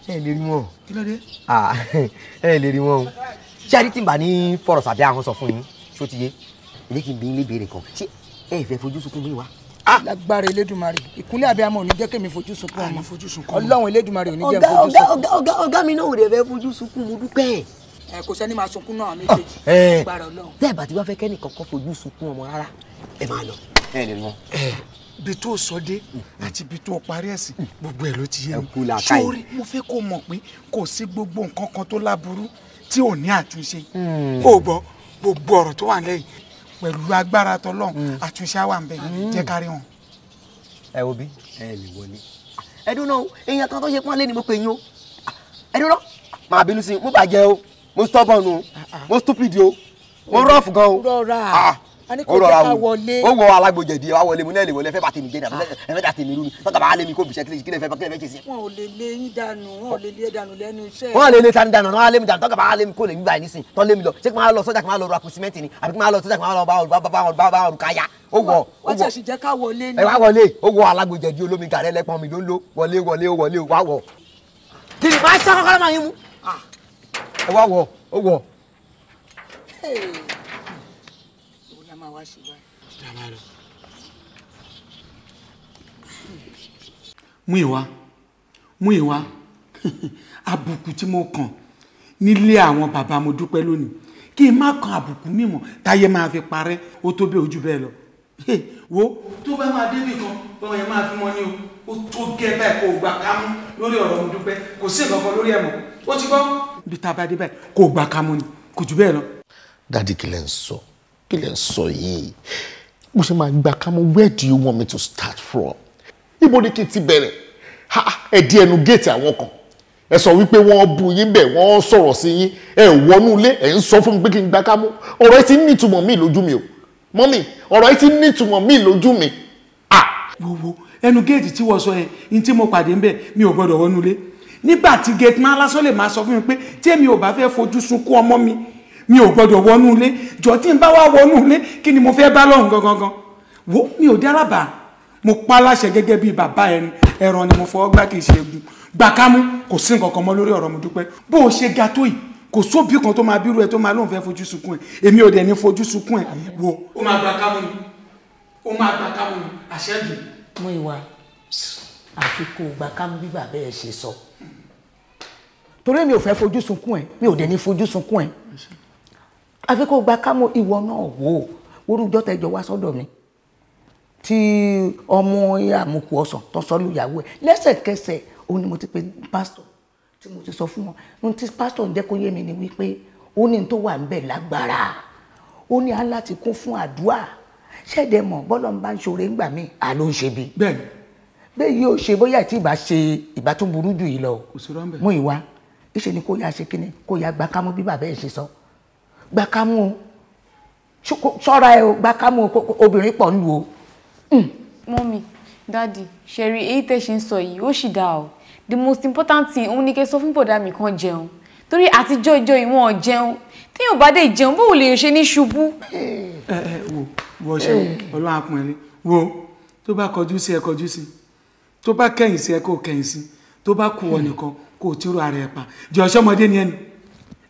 Ẹ lè rí wọn. Kí ló dé? Ẹ lè rí wọn o. Ṣé a rí tí n bá ní fọ̀rọ̀ sàbí àwọn sọ fún yín? Ṣó ti yé? Ẹ jẹ́ kí n bi yín léèrè kan. Ṣé ẹ fẹ́ fojú sunkún mi wá? Lágbára Elédùmarè, ìkúnlẹ̀ abiyamọ ò ní jẹ́ kémi fojú sunkún ọmọ. Ọlọ́run Elédùmarè ò ní jẹ́ fojú sunkún. Ọ̀gá mi náà ò dẹ̀ fẹ́ fojú sunkún, Modúpẹ́. Ẹ kò sẹ́ni máa sunkún náà méjèèjì. Lágbára Ọlọ́run. Tẹ́ ẹ bá ti wá fẹ́ kẹ́nì kankan fojú sunkún ọmọ rárá, ẹ máa lọ. Ẹ lè rí wọn. Bí tó sọ dé àti bí tó parí ẹ̀sìn gbogbo ẹ̀ ló ti yé mi. Sórí mo fẹ́ kó mọ̀ pé kò sí gbogbo nǹkan kan tó láburú tí ò ní àtúnṣe. Kò gbọ́ gbogbo ọ̀rọ̀ tó wà lẹ́yìn pẹ̀lú agbára tọlọ́run àtúnṣe á wà ń bẹ̀, jẹ́ ká rí wọn. Ẹ wo bí ẹ lè wọlé. Ẹ dúró náà, èèyàn kan tó ṣe pọ́nlé ni mo pè yín o. Ẹ dúró náà, màá bínú sí i, mo bàjẹ́ o, mo stubborn o, mo stupid o, mo rough gan o. Rọra. Ó rọra o, ó wọ alágbòjẹ̀dì wa wọlé, mo náà lè wọlé, ẹ fẹ́ bá tèmi jẹ́ ní ẹ fẹ́ dà tèmi rú ni, tọ́ka bá lé mi kó bìṣẹ́ kí lè fẹ́ ṣe sí. Wọn ò lè lé yín dànù, wọn ò lè lé dànù lẹ́nu iṣẹ́. Wọn lè lé tani dànù, wọn lé mi dànù, tọ́ka bá lé mi kó lè mi báyìí nísìn, tọ́ lé mi lọ, ṣé kí máa lọ sọ́jà kí máa lọ ru àpò símẹ́ǹtì ni, àbí kí máa lọ sọ́jà kí máa lọ bá wọn káyà. Ó wọ, ó wọ. Wọ́n ti ṣì jẹ́ ká wọlé ni. Ẹ wá wọlé, ó wọ alágbòjẹ̀dì olómi gàrẹ́ ẹlẹ́pọ̀n mi ló ń lò, wọlé wọlé wọlé wá wọ. Kí ni máa ṣá kọ́kọ́rọ́ máa yín mú? Ẹ wá wọ, ó wọ. Múyìwá, Múyìwá, àbùkù tí mo kàn nílé àwọn bàbá Modúpẹ́ lónìí, kí n má kan àbùkù mímọ́ táyé máa fi parẹ́, ó tó bẹ́ẹ̀ ojú bẹ́ẹ̀ lọ. Wo tó bá máa débì kan báwọn yẹn máa fi mọ́ ní o, ó tó gẹ́ báyìí kó o gbà kámú lórí ọ̀rọ̀ Modúpẹ́, kò sí nǹkan kan lórí ẹ̀ mọ́, ó ti gbọ́. Bí tá a bá dé báyìí kó o gbà kámú ni, kò jù bẹ́ẹ̀ lọ. Dádì, kí lẹ ń sọ? Kí lẹ ń sọ yìí? Mo ṣe máa gbà kámú, where do you want me to start from? Ibo ni kí n ti bẹ̀rẹ̀? Ẹ di ẹnu géètì àwọn kan. Ẹ sọ wípé wọ́n bu yín bẹ̀, wọ́n sọ̀rọ̀ sí yín, ẹ wọnú ilé, ẹ ń sọ fún mi pé kí n gbà kámú. Ọ̀rọ̀ ẹ ti ní ìtumọ̀ míì lójú mi o. Mọ́mì, ọ̀rọ̀ ẹ ti ní ìtumọ̀ míì lójú mi. Wo ẹnu géètì tí wọ́n sọ yẹn, ní tí mo pàdé ńbẹ̀, mi ò gbọ́dọ̀ wọnú ilé. Nígbà tí gate man lásán lè máa sọ fún mi pé tí èmi ò bá fẹ́ fojú sunkún ọmọ mi, mi ò gbọ́dọ̀ wọnú ilé. Jọ tí n bá wá wọnú ilé, kí ni mo fẹ́ bá lọ́hùn gangan? Wo mi ò dé alábàá, Mo pa láṣẹ gẹ́gẹ́ bíi bàbá ẹni, ẹran ni mo fọwọ́ gbá, kì í ṣe egun. Gbà kámú, kò sí nǹkan kan mọ́ lórí ọ̀rọ̀ Modúpẹ́. Bó o ṣe ga tó yìí, kò sóbì kan tó máa bírú ẹ tó máa lóun fẹ́ fojú sunkún ẹ. Èmi ò dẹ̀ ní fojú sunkún ẹ. Wo, ó máa gbà kámú ni, ó máa gbà kámú ni, àṣẹ́jù. Múyìwá, àfi kó o gbà kámú bí bàbá ẹ ṣe sọ. Torí mi ò fẹ́ fojú sunkún ẹ, mi ò dẹ̀ ní fojú sunkún ẹ. Àfi kó o gbà kámú. Ìwọ náà wò ó, orújọ́ tẹjọ wá sọ́dọ̀ mi tí ọmọ àmukù ọsàn tó sọ lùyàwó ẹ lẹ́sẹ̀kẹsẹ̀, ó ní mo ti pe pásítọ̀ tí mo ti sọ fún wọn. Ohun tí pásítọ̀ ń jẹ́ kó yé mi ni wípé ó ní tó wà ń bẹ̀ lágbára, ó ní á láti kún fún àdúrà. Ṣẹ̀dẹ̀ mọ̀ bọ́lọ̀ ń bá ń ṣoore ńgbà míì, à ló ń ṣe bí. Bẹ́ẹ̀ni. Bẹ́ẹ̀ yóò ṣe bóyá tí ìbá ṣe ìbá tó burú jù yìí lọ. Múyìwá, ìṣe ni kó yá ṣe kíni, kó yá gbà kámú bí bàbá ẹ̀ ṣe sọ. Gbà kámú o, ṣọ́ra ẹ o, gbà kámú o, obìnrin pọ̀ ń lu o. Mummy, Daddy, ṣẹ̀rí èyí tẹ́ ṣe ń sọ yìí, ó sì dáa o. The most important thing òun ni kẹ́ sọ fún bọ̀dá mi kan jẹun. Torí àtijọ́ ìjọ ìwọ̀n jẹun. Téèyàn bá dé jẹun, báwo lè ṣe ní ṣubú? Ẹ ẹ wo, wọ ṣe Ọlọ́run apọ̀n ẹ lé. Wo, tó bá kọjú sí ẹ kọjú sí. Tó bá kẹ̀yìn sí ẹ kó kẹ̀yìn sí. Tó bá kú ọ nìkan kó o tírò ara ẹ pa. Jọ ṣọmọdé ni ẹ ni.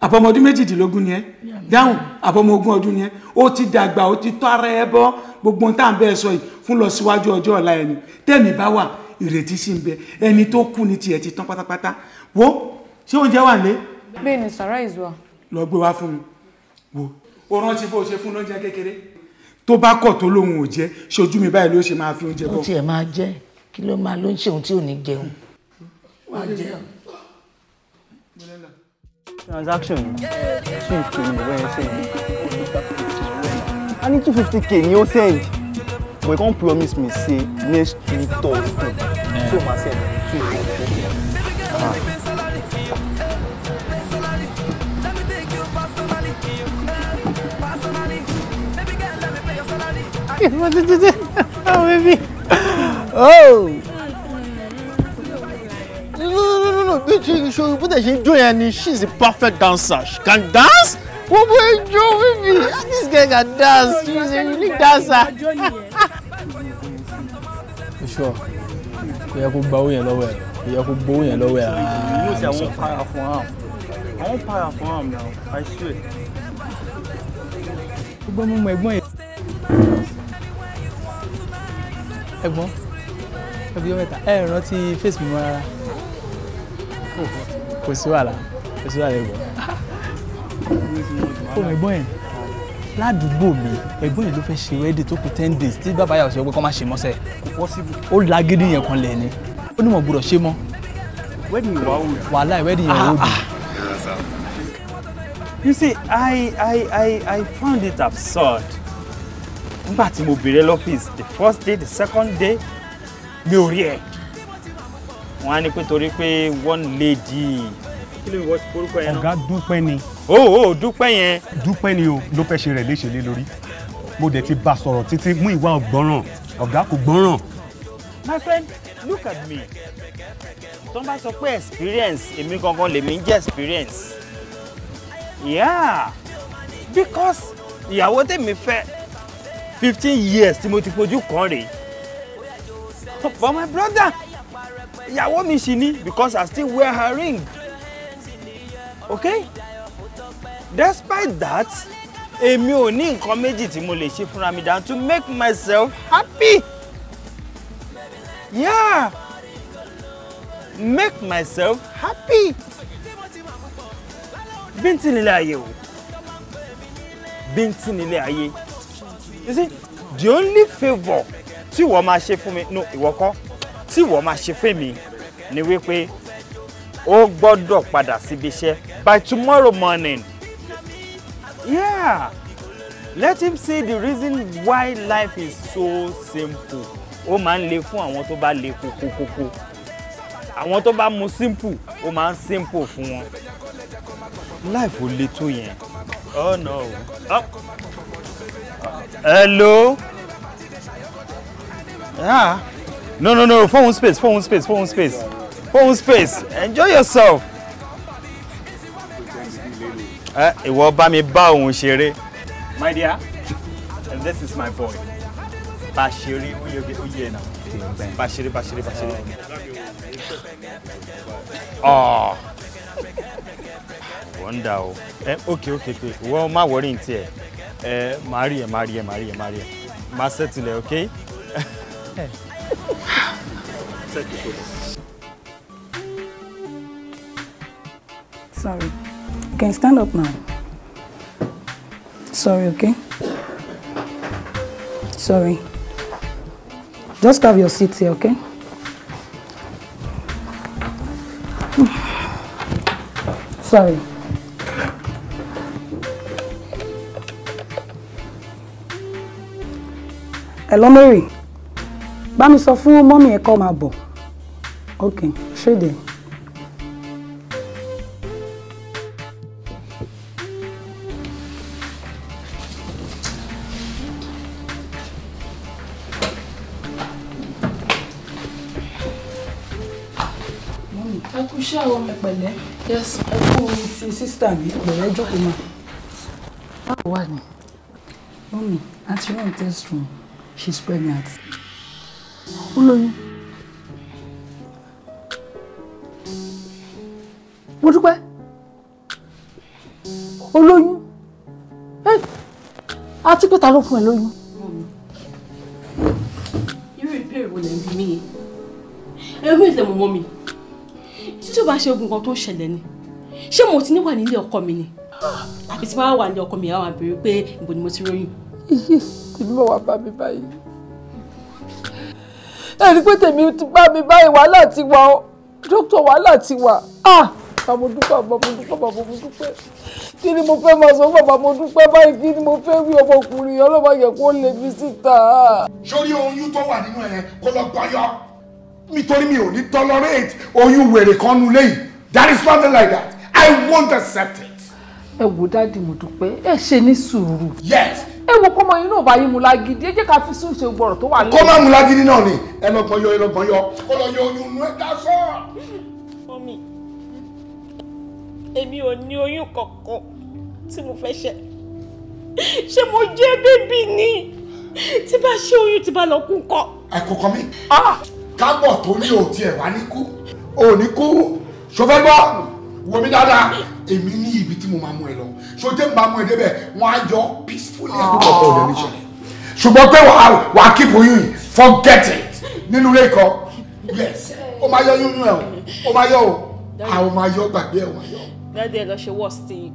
Àbọ̀mọdún 18 ni ẹ. Dáhùn, àbọ̀mọ 20 ọdún ni ẹ. Ó ti dàgbà, ó ti tọ́ ara ẹ bọ́. Gbogbo ohun tá à ń bẹ́ẹ̀ sọ yìí fún lọ síwájú ọjọ́ ọ̀la ẹni. Tẹ́mi bá wà, ìrètí sì ń bẹ. Ẹni tó kú ní tiẹ̀ ti tán pátápátá. Wo, ṣé oúnjẹ wà nílé? Bẹ́ẹ̀ ni, sàrá ìzùwà. Lọ gbé wá fún mi. Wo, ó rántí bó ṣe fún lóúnjẹ kékeré. Tó bá kọ̀ tó lóhun ò jẹ́, ṣojú mi báyìí ló ṣe máa fi oúnjẹ bọ̀. Ó tiẹ̀ máa jẹ́, kí ló máa ló ń ṣe ohun tí ò ní jẹun. Wá jẹun. Transaction 250 ni bọ̀bọ̀ yẹn send. A ní 250k ni ó send. But he come promise me say next 2 Thursday. So ma send 250k. Oh, baby. Oh. No. She's a perfect dancer. She can dance. What will you do, baby? This girl can dance. She's a unique dancer. Sure. Kò yẹ kó gba owó yẹn lọ́wọ́ ẹ̀. Kò yẹ kó gbowó yẹn lọ́wọ́ ẹ̀. You know say I wan para for am. I wan para for am now. I swear. Gbogbo mú ẹ̀gbọ́n yẹn. Ẹ̀gbọ́n, ẹbí mẹ́ta, ẹ rántí face mi mọ́ rárá. Kò sí wàhálà, kò sí wàhálà ẹ̀gbọ́n. Ó mọ ẹ̀gbọ́n yẹn ládùúgbò mi, ẹ̀gbọ́n yẹn ló fẹ́ ṣe wedding tó kù 10 days tí bàbá yà sọ pé kó má ṣe mọ́sẹ̀. Ó lágídí yẹn kan lẹ̀ ni, ó ní mo gbọ́dọ̀ ṣe mọ́. Wàhálà wedding yẹn ó dùn. You see, I found it absurd. Nígbà tí mo bèrè lọ́fíìsì, the first day, the second day, mi ò rí ẹ̀. Wọ́n á ní pé torí pé one lady. Kí ló ń wọ́n forúkọ yẹn náà? Ọ̀gá Dúpẹ́ ni. Ó Dúpẹ́ yẹn. Dúpẹ́ ni o, ló fẹ́ ṣe rẹ̀ léṣe lé lórí. Mo dẹ̀ ti bá sọ̀rọ̀ títí mú ìwà ọ̀gbọ́ràn. Ọ̀gá kò gbọ́ràn. My friend, look at me. Tó ń bá sọ pé experience, èmi gangan lèmi ń jẹ́ experience. Yeah, because ìyàwó tèmi fẹ́ 15 years tí mo ti fojú kàn rèé. But my brother, ìyàwó mi ṣì ní because I still wear her ring. Okay? Despite that, èmi ò ní nǹkan méjì tí mo lè ṣe fúnra mi than to make myself happy. Yeah, make myself happy. Bíntín nílé ayé o. Bíntín nílé ayé. You see, the only favour tí ìwọ máa ṣe fún mi, no, ìwọ kọ́, tí ìwọ máa ṣe fún mi ni wípé ó gbọ́dọ̀ padà síbi iṣẹ́ by tomorrow morning. Yeah, let him see the reason why life is so simple. Ó máa ń le fún àwọn tó bá le kókókókó. Àwọn tó bá mu simple, ó máa ń simple fún wọn. Life ò le tó yẹn. Oh no. Oh. Hello. Yeah. No, no, no. Phone space, phone space, phone space. Phone space. Enjoy yourself. Ìwọ bá mi bá òun ṣeré. My dear, and this is my boy. Bàṣírí ó yẹ náà. Bàṣírí Bàṣírí Bàṣírí. Oh. Wonder o. Okay okay okay. Wọ́n má worry ní tiẹ̀. Màá rí ẹ màá rí ẹ màá rí ẹ màá rí ẹ. Màá settle ẹ, okay? Sorry. You can stand up now. Sorry, okay? Sorry. Just have your seat here, okay? Sorry. Hello, Mary. Bá mi sọ fún mọ́mí ẹ kó máa bọ̀. Okay, ṣé dé. Ẹ kú iṣẹ́ o, ẹ pẹ̀lẹ́. Yes, ẹ kú ti sísítà mi, ẹ pẹ̀lẹ́, jókòó mà. Báwo wà ní? Mọ́mí, a ti run test room. She's pregnant. Ó lóyún. Mo dúpẹ́. Ó lóyún. Àti pé ta ló fún ẹ lóyún? Irú ìbéèrè wo lẹ ń bi mí yẹn? Ẹ̀rọ mi ìlẹ̀ mọ̀mọ́ mi. Títí ó bá ṣe ogun kan tó ń ṣẹlẹ̀ ni. Ṣé mo ti ní wà nílé ọkọ mi ni? Àbí tí wàá wà nílé ọkọ mi, àwọn àbẹ̀rẹ̀ pé ibo ni mo ti róyún. Tèmi bá wà bá mi báyìí. Ẹni pé tèmi ti bá mi báyìí, wàhálà ti wà o. Dókítà, wàhálà ti wà. Ah! Bàbá mo dúpẹ́, bàbá mo dúpẹ́, bàbá mo dúpẹ́. Kí ni mo fẹ́ máa sọ fún bàbá mo dúpẹ́ báyìí? Kí ni mo fẹ́ wí ọmọkùnrin? Ọlọ́mọ yẹ kó lè mi síta. Sórí oyún tó wà nínú ẹ̀ kó lọ gbọ́yọ́. Nítorí mi ò ní tolerate oyún wèrè kan nu léyìí. That is nothing like that. I won't accept it. Ẹ wò dáàdì mo dúpẹ́, ẹ ṣe ní sùúrù. Yes. Ẹ wo kọ́mọ yín náà bá yín mu lágídí, ẹ jẹ́ ká fi sùúrù ṣe gbọ́rọ̀ tó wà lẹ́yìn. Kó má mu lágídí náà ni, ẹ lọ gbọ́n yọ, ẹ lọ gbọ́n yọ, kó lọ yọ oyún inú ẹ dá sọ. Mọ́mí, èmi ò ní oyún kankan tí mo fẹ́ ṣe. Ṣé mo jẹ́ bébì ni? Tí bá ṣe oyún tí bá lọ kú ńkọ́? Ẹ kò kàn mí. Kábọ̀ tó ní òtí ẹ̀ wá ní kú. Ò ní kú. Ṣo fẹ́ gbọ́? Wo mi dáadáa. Èmi ní ibi tí mo máa mú ẹ lọ. Ṣo tẹ́ ń bá mú ẹ débẹ̀, wọ́n á yọ peacefully àkókò ọ̀pọ̀ òde níṣẹ̀lẹ̀. Ṣùgbọ́n pé wàá keep oyún yìí, forget it. Nínú ilé ikọ̀, yes, ó máa yọ oyún ẹ o, ó máa yọ o, àwọn máa yọ gbàgbé ẹ, ó máa yọ. Dáadé ẹ lọ ṣe worst thing.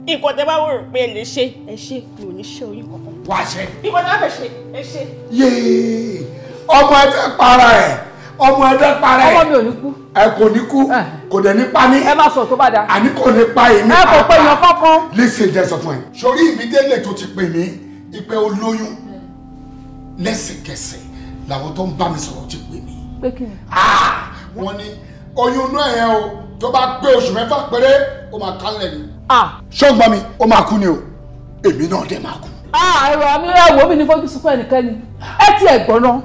Nǹkan tẹ́ bá wò rò pé ẹ lè ṣe, ẹ ṣe, mi ò ní ṣe oyún kankan. Wàá ṣe. Nǹkan tẹ́ bá fẹ́ ṣe, ẹ ṣe. Yéé, ọmọ ẹ fẹ́ para ẹ̀, ọmọ ẹ fẹ́ para ẹ̀. Ọmọ mi ò ní kú. Ẹ kò ní kú, kò dẹ̀ ní pa mí. Ẹ má sọ tó bá dáa. Àní kò ní pa èmi. Ẹ kò pé èèyàn kankan. Listen, jẹ́ sọ fún ẹ. Sórí ìmídélé tó ti pè mí, ìpè olóyún lẹ́sẹ̀kẹsẹ̀ làwọn tó ń bá mi sọ̀rọ̀ ti pè mí. Pé kí ni? Wọ́n ní oyún inú ẹ̀ yẹn o, tó bá pé oṣù mẹ́fà péré, ó máa kálẹ̀ ni. Ṣé o gbọ́ mi? Ó máa kú ni o, èmi náà dẹ̀ máa kú. Ẹ̀rọ àmì ẹ̀wọ̀ mi ní fojú sunkún ẹnikẹ́ni. Ẹ ti ẹ̀ gbọ́n náà.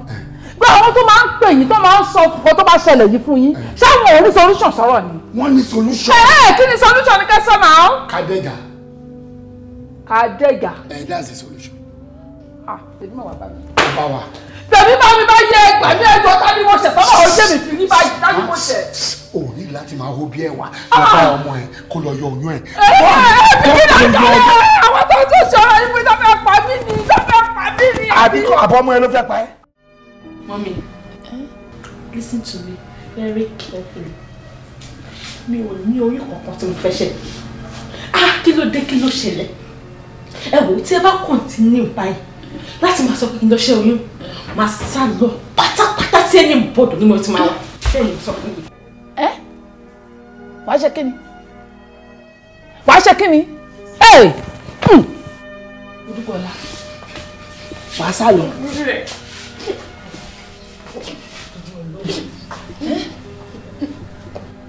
Gbé àwọn tó máa ń pè yín tó máa ń sọ nǹkan tó bá ṣẹlẹ̀ yìí fún yín, ṣáwọn ò ní solution sọ̀rọ̀ ni. Wọ́n ní solution. Kí ni solution ni kẹsàn-án náà? Kádẹ́gà. Kádẹ́gà. That's the solution. Tèmi máa wà bá mi. Bá wa. Tèmi bá mi bá yẹ ẹgbàá mi ẹjọ́ tá ni mo ṣẹ̀ tọ́lá ọjọ́ mi fi ní báyìí tá ni mo ṣẹ̀. O ní láti máa hó bí ẹwà lọ bá ọmọ ẹ kó lọ yọ oyún ẹ. Ẹ fi kí ni àwọn tó tún ṣọ̀rọ̀ yìí pé tó fẹ́ pa mí ni tó fẹ́ pa mí ni. Àbí àbọ̀ ọmọ ẹ ló fẹ́ pa ẹ́. Mommy, listen to me very carefully. Mi ò ní oyún kankan tí mo fẹ́ ṣe. Kí ló dé, kí ló ṣẹlẹ̀? Ẹ wò ó, tí ẹ bá continue báyìí láti máa sọ pé kí n lọ ṣe oyún, máa sá lọ pátápátá tí ẹni bọ̀dọ̀ ní mo ti máa wà. Bẹ́ẹ̀ ni mo sọ fún mi. Ẹ wàá ṣe kí ni? Wàá ṣe kí ni? Ẹ Odúkọ̀ọ́lá, wàá sá lọ.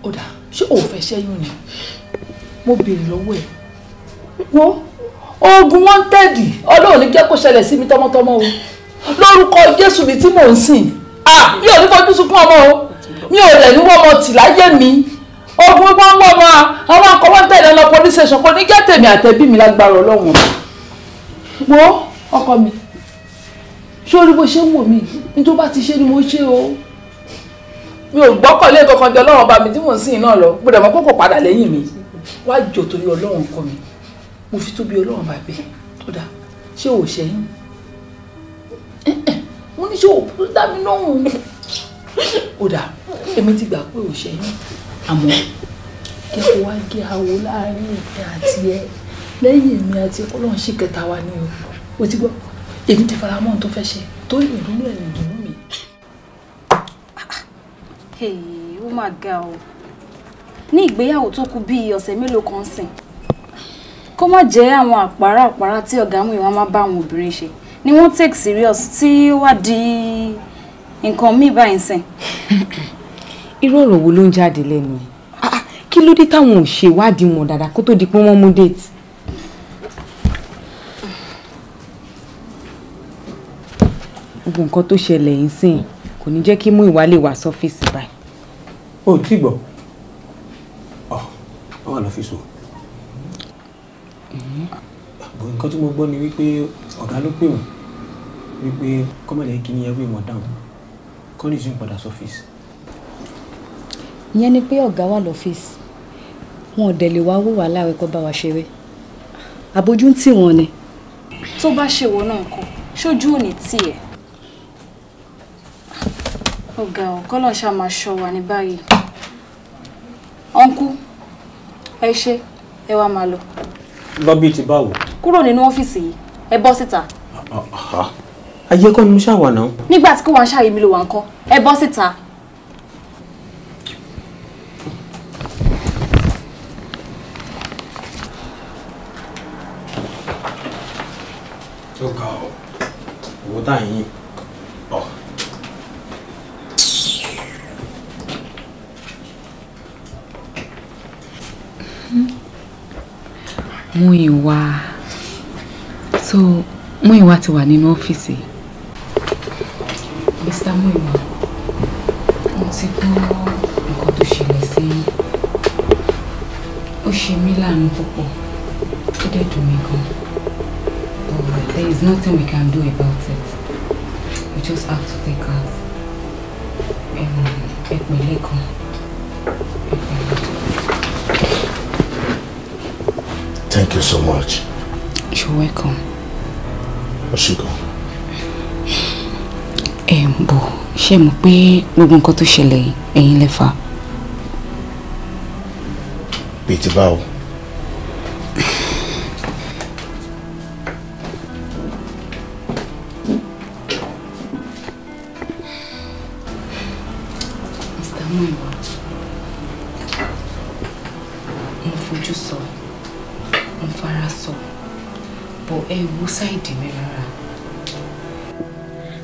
Ó dà, ṣé o fẹ́ ṣẹ́yún ni? Mo béèrè lọ́wọ́ ẹ̀. Wo oògùn wanted Ọlọ́run ní jẹ́ kó ṣẹlẹ̀ sí mi tọmọtọmọ o. Lórúkọ Jésù mi tí mò ń sìn. Mi ò ní fojú sunkún ọmọ o. Mi ò lẹ̀ ní wọ́n ọmọ tì láyé mi. Oògùn wọn wọ́n ọmọ àwọn akọ wanted lọ police station kò ní jẹ́ tèmi àtẹ̀bí mi lágbára Ọlọ́run. Wo ọkọ mi, Ṣé orí bó ṣe ń wò mí ní tó bá ti ṣe ni mo ṣe o. Mi ò gbọ́kànlé kankan jọ Ọlọ́run bá mi tí mò ń sìn náà lọ. Gbọ́dọ̀ mọ́ kókò padà lẹ́yìn mi. Wá jọ torí Ọlọ́run kọ mi. Mo fi tóbi Ọlọ́run bá bẹ̀. Ó dáa, ṣé o ṣẹ́yìn? Mo ní ṣé o dá mi lóhùn. Ó dáa, èmi ti gbà pé o ṣẹ́yìn. Àmọ́ kí kó wá gé awo láàrin èmi àti ẹ lẹ́yìn èmi àti Ọlọ́run ṣì kẹta wa ni o. O ti gbọ́, èmi ti fara mọ́ ohun tó fẹ́ ṣe torí ìdùnnú ẹ̀ ìdùnnú mi. Ó mà ga o. Ní ìgbéyàwó tó kù bíi ọ̀sẹ̀ mélòó kan sìn, kó má jẹ́ àwọn àpárá àpárá tí ọ̀gá Múyìwá máa bá àwọn obìnrin ṣe ni wọ́n take serious tí ó wá di nǹkan míì báyìí sìn. Irú ọ̀rọ̀ wo ló ń jáde lẹ́nu ẹ̀? Kí ló dé táwọn ò ṣèwádìí wọn dáadáa kó tó di pé wọ́n mú déètì? Gbogbo nǹkan tó ṣẹlẹ̀ yìí sìn kò ní jẹ́ kí Múyìwá lè wá sọ́fíìsì báyìí. Ó tí gbọ́, ọ wà lọ́fíìsì o. Nǹkan tí mo gbọ́ ni wípé ọ̀gá ló pè wọ́n wípé kọ́mọ̀lẹ́ kí ni ẹrú ìwọ̀n dáhùn kọ́ ní ìsún padà sọ́fíìsì. Ìyẹn ni pé ọ̀gá wà lọ́fíìsì, wọn ò dẹ̀ lè wá wò wá láàárọ̀ kó bá wa ṣeré, àbójú ń tì wọ́n ni. Tó bá ṣèwọ náà kọ ṣojú ò ní tiẹ̀. Ọ̀gá ò kọ́lọ̀ ṣáà máa ṣọ́ wa ní báyìí. Ọ̀nkú, ẹ ṣé, ẹ wá máa lọ. Lọ́bì ti báwo? Kúrò nínú ọ́fíìsì yìí, ẹ bọ́ síta. Ayé kọ́ ni mo ṣàwà náà. Nígbà tí kò wá ń ṣàyè mi ló wà ń kọ́, ẹ bọ́ síta. Ó ga ọ, owó tá à ń yìn. Múyìwá. So Múyìwá ti wà nínú ọ́fíìsì. Mr. Múyìwá, mo ti gbọ́ nǹkan tó ṣẹlẹ̀ sí yín. Ó ṣe mí láàánú púpọ̀, ó dẹ̀ dùn mí gan. But there is nothing we can do about it. We just have to take out. Ẹ pẹ̀lẹ́ gan. Thank you so much. You're welcome. Oṣìkò. Ẹ ń bọ̀, ṣé mọ̀ pé gbogbo nǹkan tó ṣẹlẹ̀ yìí ẹ̀yin lẹ fà? Bíi ti báwo? Mr. Muiwa, mo fojú sọ, mo fara sọ, bọ̀ ẹ wo sáìdì mi rárá.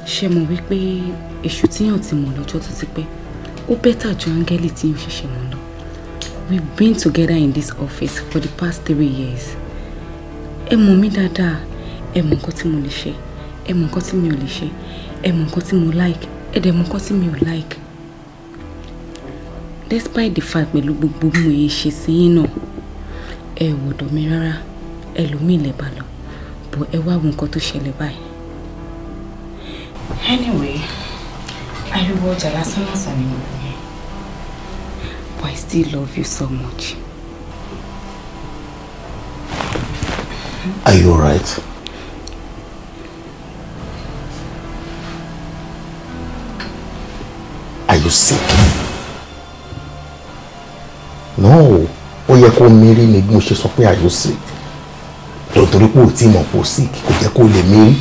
Ṣé mo wí pé èṣù tíyàn ti mọ̀ lọ́jọ́ tó ti pẹ́, ó bẹ́tà ju áńgẹ́lì tíyàn ṣẹ̀ṣẹ̀ mọ̀ lọ. We've been together in this office for the past 3 years. Ẹ mọ̀ mí dáadáa, ẹ mọ̀ nǹkan tí mo lè ṣe, ẹ mọ̀ nǹkan tí mi ò lè ṣe, ẹ mọ̀ nǹkan tí mo like, ẹ dẹ̀ mọ̀ nǹkan tí mi ò like. Despite the fact pẹ̀lú gbogbo mo yẹ ṣe sí yín náà, ẹ ò wọ̀dọ̀ mi rárá, ẹlòmíì lẹ bá lọ, but ẹ wá wo nǹkan tó ṣẹlẹ̀ báyìí. Anyway, ariwo ọjà lásán lásán ni mo wò yẹn. But I still love you so much. Are you alright? Are you sick? No, ó yẹ kó mírí ni bí mo ṣe sọ pé are you sick? Torí pé o ti mọ̀ pé o sick, kò jẹ́ kó lè mírí.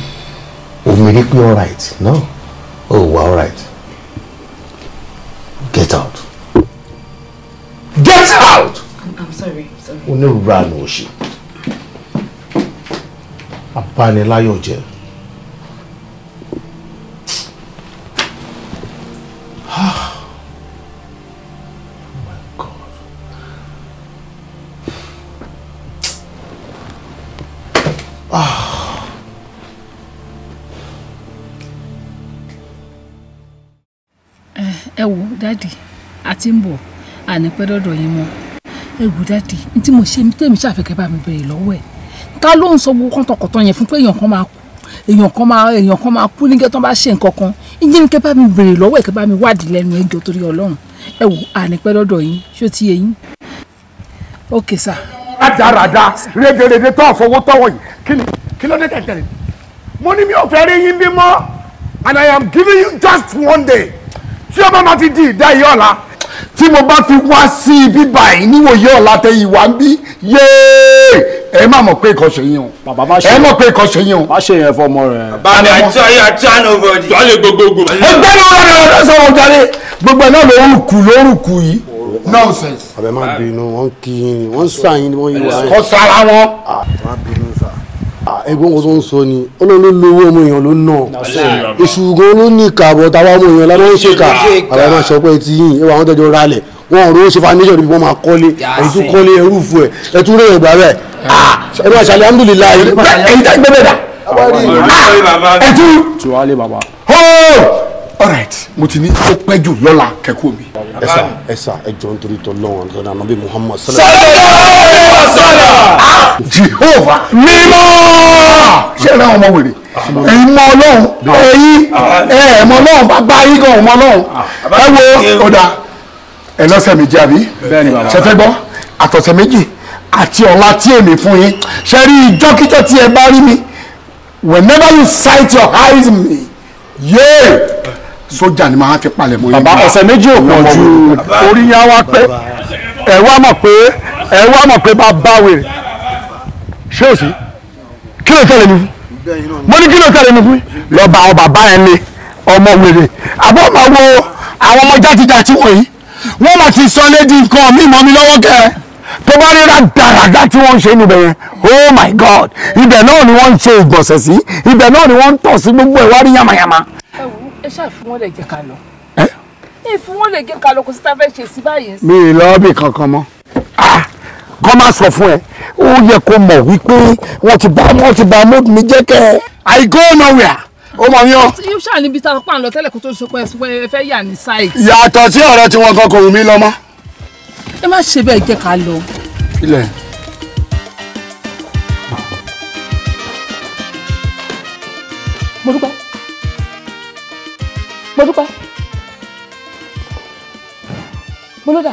O mírí pé alright. No, oh, we're alright. Get out. Get out! I'm sorry, I'm sorry. Onírúurú òṣì. Abániláyọ̀ jẹ́. Oh my God. Ah. Ẹ wo dáàdì, a ti ń bọ̀, àní pẹ́ dọ́dọ̀ yín mọ́. Ẹ wo dáàdì, ní tí mo ṣe tèmi ṣàfikẹ́ bá mi bèrè lọ́wọ́ ẹ̀. Ta ló ń sọ gbogbo kọ́ńtọ̀kọ̀tọ̀ yẹn fún pé èèyàn kan máa kú? Èèyàn kan máa kú nígbà tó bá ṣe nǹkan kan. Ìjẹ́ ní kẹ́ bá mi béèrè lọ́wọ́ ẹ̀, kẹ́ bá mi wádìí lẹ́nu ẹjọ́ torí Ọlọ́run. Ẹ wò, ànípẹ́ lọ́dọ̀ yín, ṣó ti yé yín? Ok sir. Rádaràda rédèrèdè tó àfọwọ́ tọ́wọ́ yìí, kí ló dé tẹ̀tẹ̀lẹ̀? Mo ní mi ò fẹ́ rí yín bí mọ́, and I am giving you just one day. Tí o bá ma fi di ìdá yìí ọ̀la, tí mo bá fi wá sí ibi báyìí níwòye ọ̀la tẹ ìwà ń bí, yéé, ẹ má mọ̀ pé nǹkan ṣe yín o. Ẹ mọ̀ pé nǹkan ṣe yín o. Má ṣe yẹn fọmọ rẹ. Bàbá àti ayé àti ànàbọ̀dì. Jọ́lẹ̀ gbogbogbò. Ẹgbẹ́ ló rẹ̀ rẹ̀ sọ̀rọ̀ jáde. Gbogbo ẹ̀ náà lórúkú yìí. Nonsense. Àbẹ̀ má bínú, wọ́n kí yín ni, wọ́n sá yín ni, wọ́n yí wa. Kọ́ sára wọn. Má bínú sá. Ẹ̀gbọ́n kan tó ń sọ ni, Ọlọ́run ló lówó ọmọ èèyàn ló nà. Èṣù gan ló ní ìkà àbọ̀ táwa ọmọ èèyàn lábẹ́ ń ṣèkà. Àbẹ̀ má sọ pé ti yín, ẹwà àwọn tẹ́jọ́ ralẹ̀. Wọ́n ò rówó ṣe foundation níbi wọ́n máa kọ́lé. Èyí tún kọ́lé ẹrú fún ẹ̀. Ẹ tún rẹ̀ ẹ̀gbà bẹ́ẹ̀. Ẹ máa ṣàlẹ̀ alhamdulilayi. Èyí tẹ́ gbé bẹ́ẹ̀ dà. Ẹ tún. Tuwálé bàbá. All right, mo ti ní ó pẹ́ jù lọ́la kẹ́kọ̀ọ́ mi. Ẹ̀sà ẹjọ́ nítorí tọ́lọ́run àti ọ̀nà ànábì Muhammad sallallahu Jehovah mímọ́. Ṣé ẹ náà ọmọ wèrè? Ẹ̀yin mọ Ọlọ́run, ẹ̀yin ẹ̀ mọ Ọlọ́run, bàbá yín gan ọmọ Ọlọ́run. Ẹ wo ọ̀dà ẹ lọ́sẹ̀ méjì àbí? Ṣe fẹ́ gbọ́? Àtọ̀sẹ̀ méjì àti ọ̀la tí èmi fún yín. Ṣe rí ìjọ́kíjọ́ tí ẹ bá rí mi? Whenever you sight your eyes me, yéé! Sójà ni màá fi palẹ̀ mọ́ yín. Bàbá ọ̀sẹ̀ méjì ò pọ̀ ju orí yẹn wá pé ẹ wá mọ̀ pé bá wèrè. Ṣé o sí? Kí ló tẹ̀lé mi fún? Mo ní kí ló tẹ̀lé mi fún? Lọ bá àwọn bàbá yẹn lé ọmọ wèrè. Àbọ̀ máa wo àwọn ọmọ játijàti wọ̀nyí. Wọ́n máa ti sọ lédi nǹkan mi mọ́ mi lọ́wọ́ kẹ́. Tó bá ríra dáradá tí wọ́n ń ṣe níbẹ̀ yẹn, oh my God! Ibẹ̀ náà ni wọ́n ń ṣe ìgbọ̀nsẹ̀ sí, ibẹ̀ náà ni wọ́n ń tọ̀ sí gbogbo ẹ̀ wá rí yamayama. Ẹ ṣáà fi wọ́n lè jẹ́ ká lọ. Ẹ fi wọ́n lè jẹ́ ká lọ, kò sí tá a fẹ́ ṣe sí báyìí. Mi ì lọ bí kankan mọ́. Kọ́ máa sọ fún ẹ, ó yẹ kó mọ̀ wípé wọ́n ti bà mood mi jẹ́ kẹ́. I go nowhere. Ó mọ̀ yán. Yóò ṣáà níbi tá a pa ń lọ tẹ́lẹ̀ kó tó sọ pé ẹ fẹ́ yà ní site. Yàtọ̀ sí ọ̀rọ̀ tí wọ́n kan kò wù mí lọ mọ́. Ẹ má ṣe bẹ́ẹ̀, jẹ́ ká lọ. Ilẹ̀. Mo dúpẹ́. Mo dúpẹ́. Mo ló dà.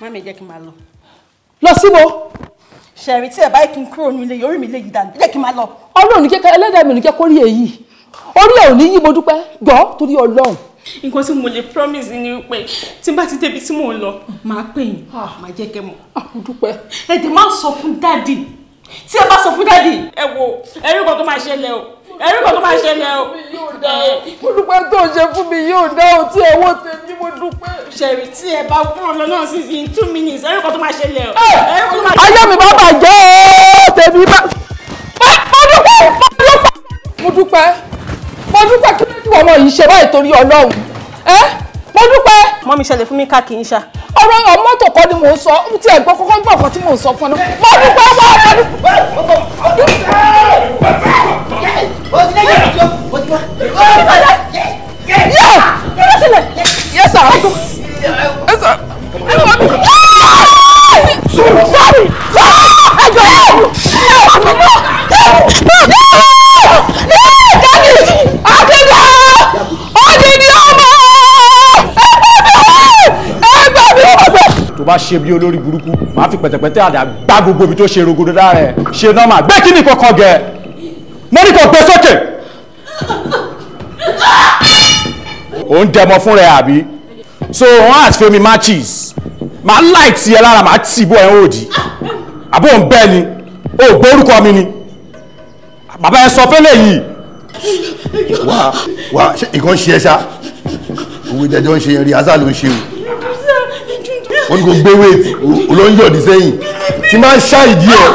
Mami, jẹ́ kí n máa lọ. Lọ síbo. Ṣẹ̀rí tí ẹ̀ bá kí n kúrò nílé orí mi lè yí dànù, jẹ́ kí n máa lọ. Ọlọ́run ní jẹ́ ẹlẹ́dàá mi ò ní jẹ́ kó rí èyí. Orí ẹ̀ ò ní yí, mo dúpẹ́. Jọ̀ọ́ torí Ọlọ́run. Nǹkan tí mo lè promise ni wípé tí n bá ti débi tí mò ń lọ, màá pè yín, màá jẹ́ kẹ́ mọ̀. Mo dúpẹ́. Ẹ dẹ̀ máa sọ fún dáàdì. Tí ẹ bá sọ fún dáàdì, ẹ wo ẹ̀rí kan tó máa ṣẹlẹ̀ o. Ẹ̀rí kan tó máa ṣẹlẹ̀ o. Mo dúpẹ́ tó ṣe fún mi yóò dá o tí owó tèmi, mo dúpẹ́. Ṣẹ̀rí tí ẹ bá kúrò lọ náà sí in 2 minutes, ẹ̀rí kan tó máa ṣẹlẹ̀ o. Ayé mi bá bàjẹ́ o, tèmi bá. Mo dúpẹ́, mo dúpẹ́, mo dúpẹ́ kí ló ti wọ́n ọmọ yìí ṣe báyìí torí Ọlọ́run. Ẹ mo dúpẹ́. Mọ́mí ṣẹlẹ̀ fún mi ká kì í ṣá. Ọ̀rọ̀ mọ́tò kọ́ ni mò ń sọ, tí ẹ̀ gbọ́ kọ́kọ́ gbọ́ ọ̀kan tí mò ń sọ fún ọ. Mo dúpẹ́, mo dúpẹ́. Yes, sir. Yes, sir. Sorry. Tó bá ṣe bí olórí burúkú, màá fi pẹ̀tẹ̀pẹ̀tẹ̀ àdá gbá gbogbo ibi tó ṣe rogodo lára ẹ̀. Ṣe nọ́mà gbé kíni kankan gẹ̀. Mo ní kò gbé sókè. Ò ń dẹmọ fún rẹ àbí? So wọ́n àti fẹ́mi matches. Màá láì tiẹ̀ lára, màá tì bọ́ ẹ̀ ń òdì. Àbó ń bẹ́ ni, o gbórúkọ mi ni. Bàbá ẹ sọ fẹ́lẹ̀ yìí. Wá wá, ṣé nǹkan ṣe ẹ ṣá? Òwe jẹjọ ń ṣe yẹn rí, azá ló ń ṣe o. Wọ́n ní kò gbé wéètì, olóńjọ́ di sẹ́yìn. Tí máa ń ṣá ìdí ẹ̀,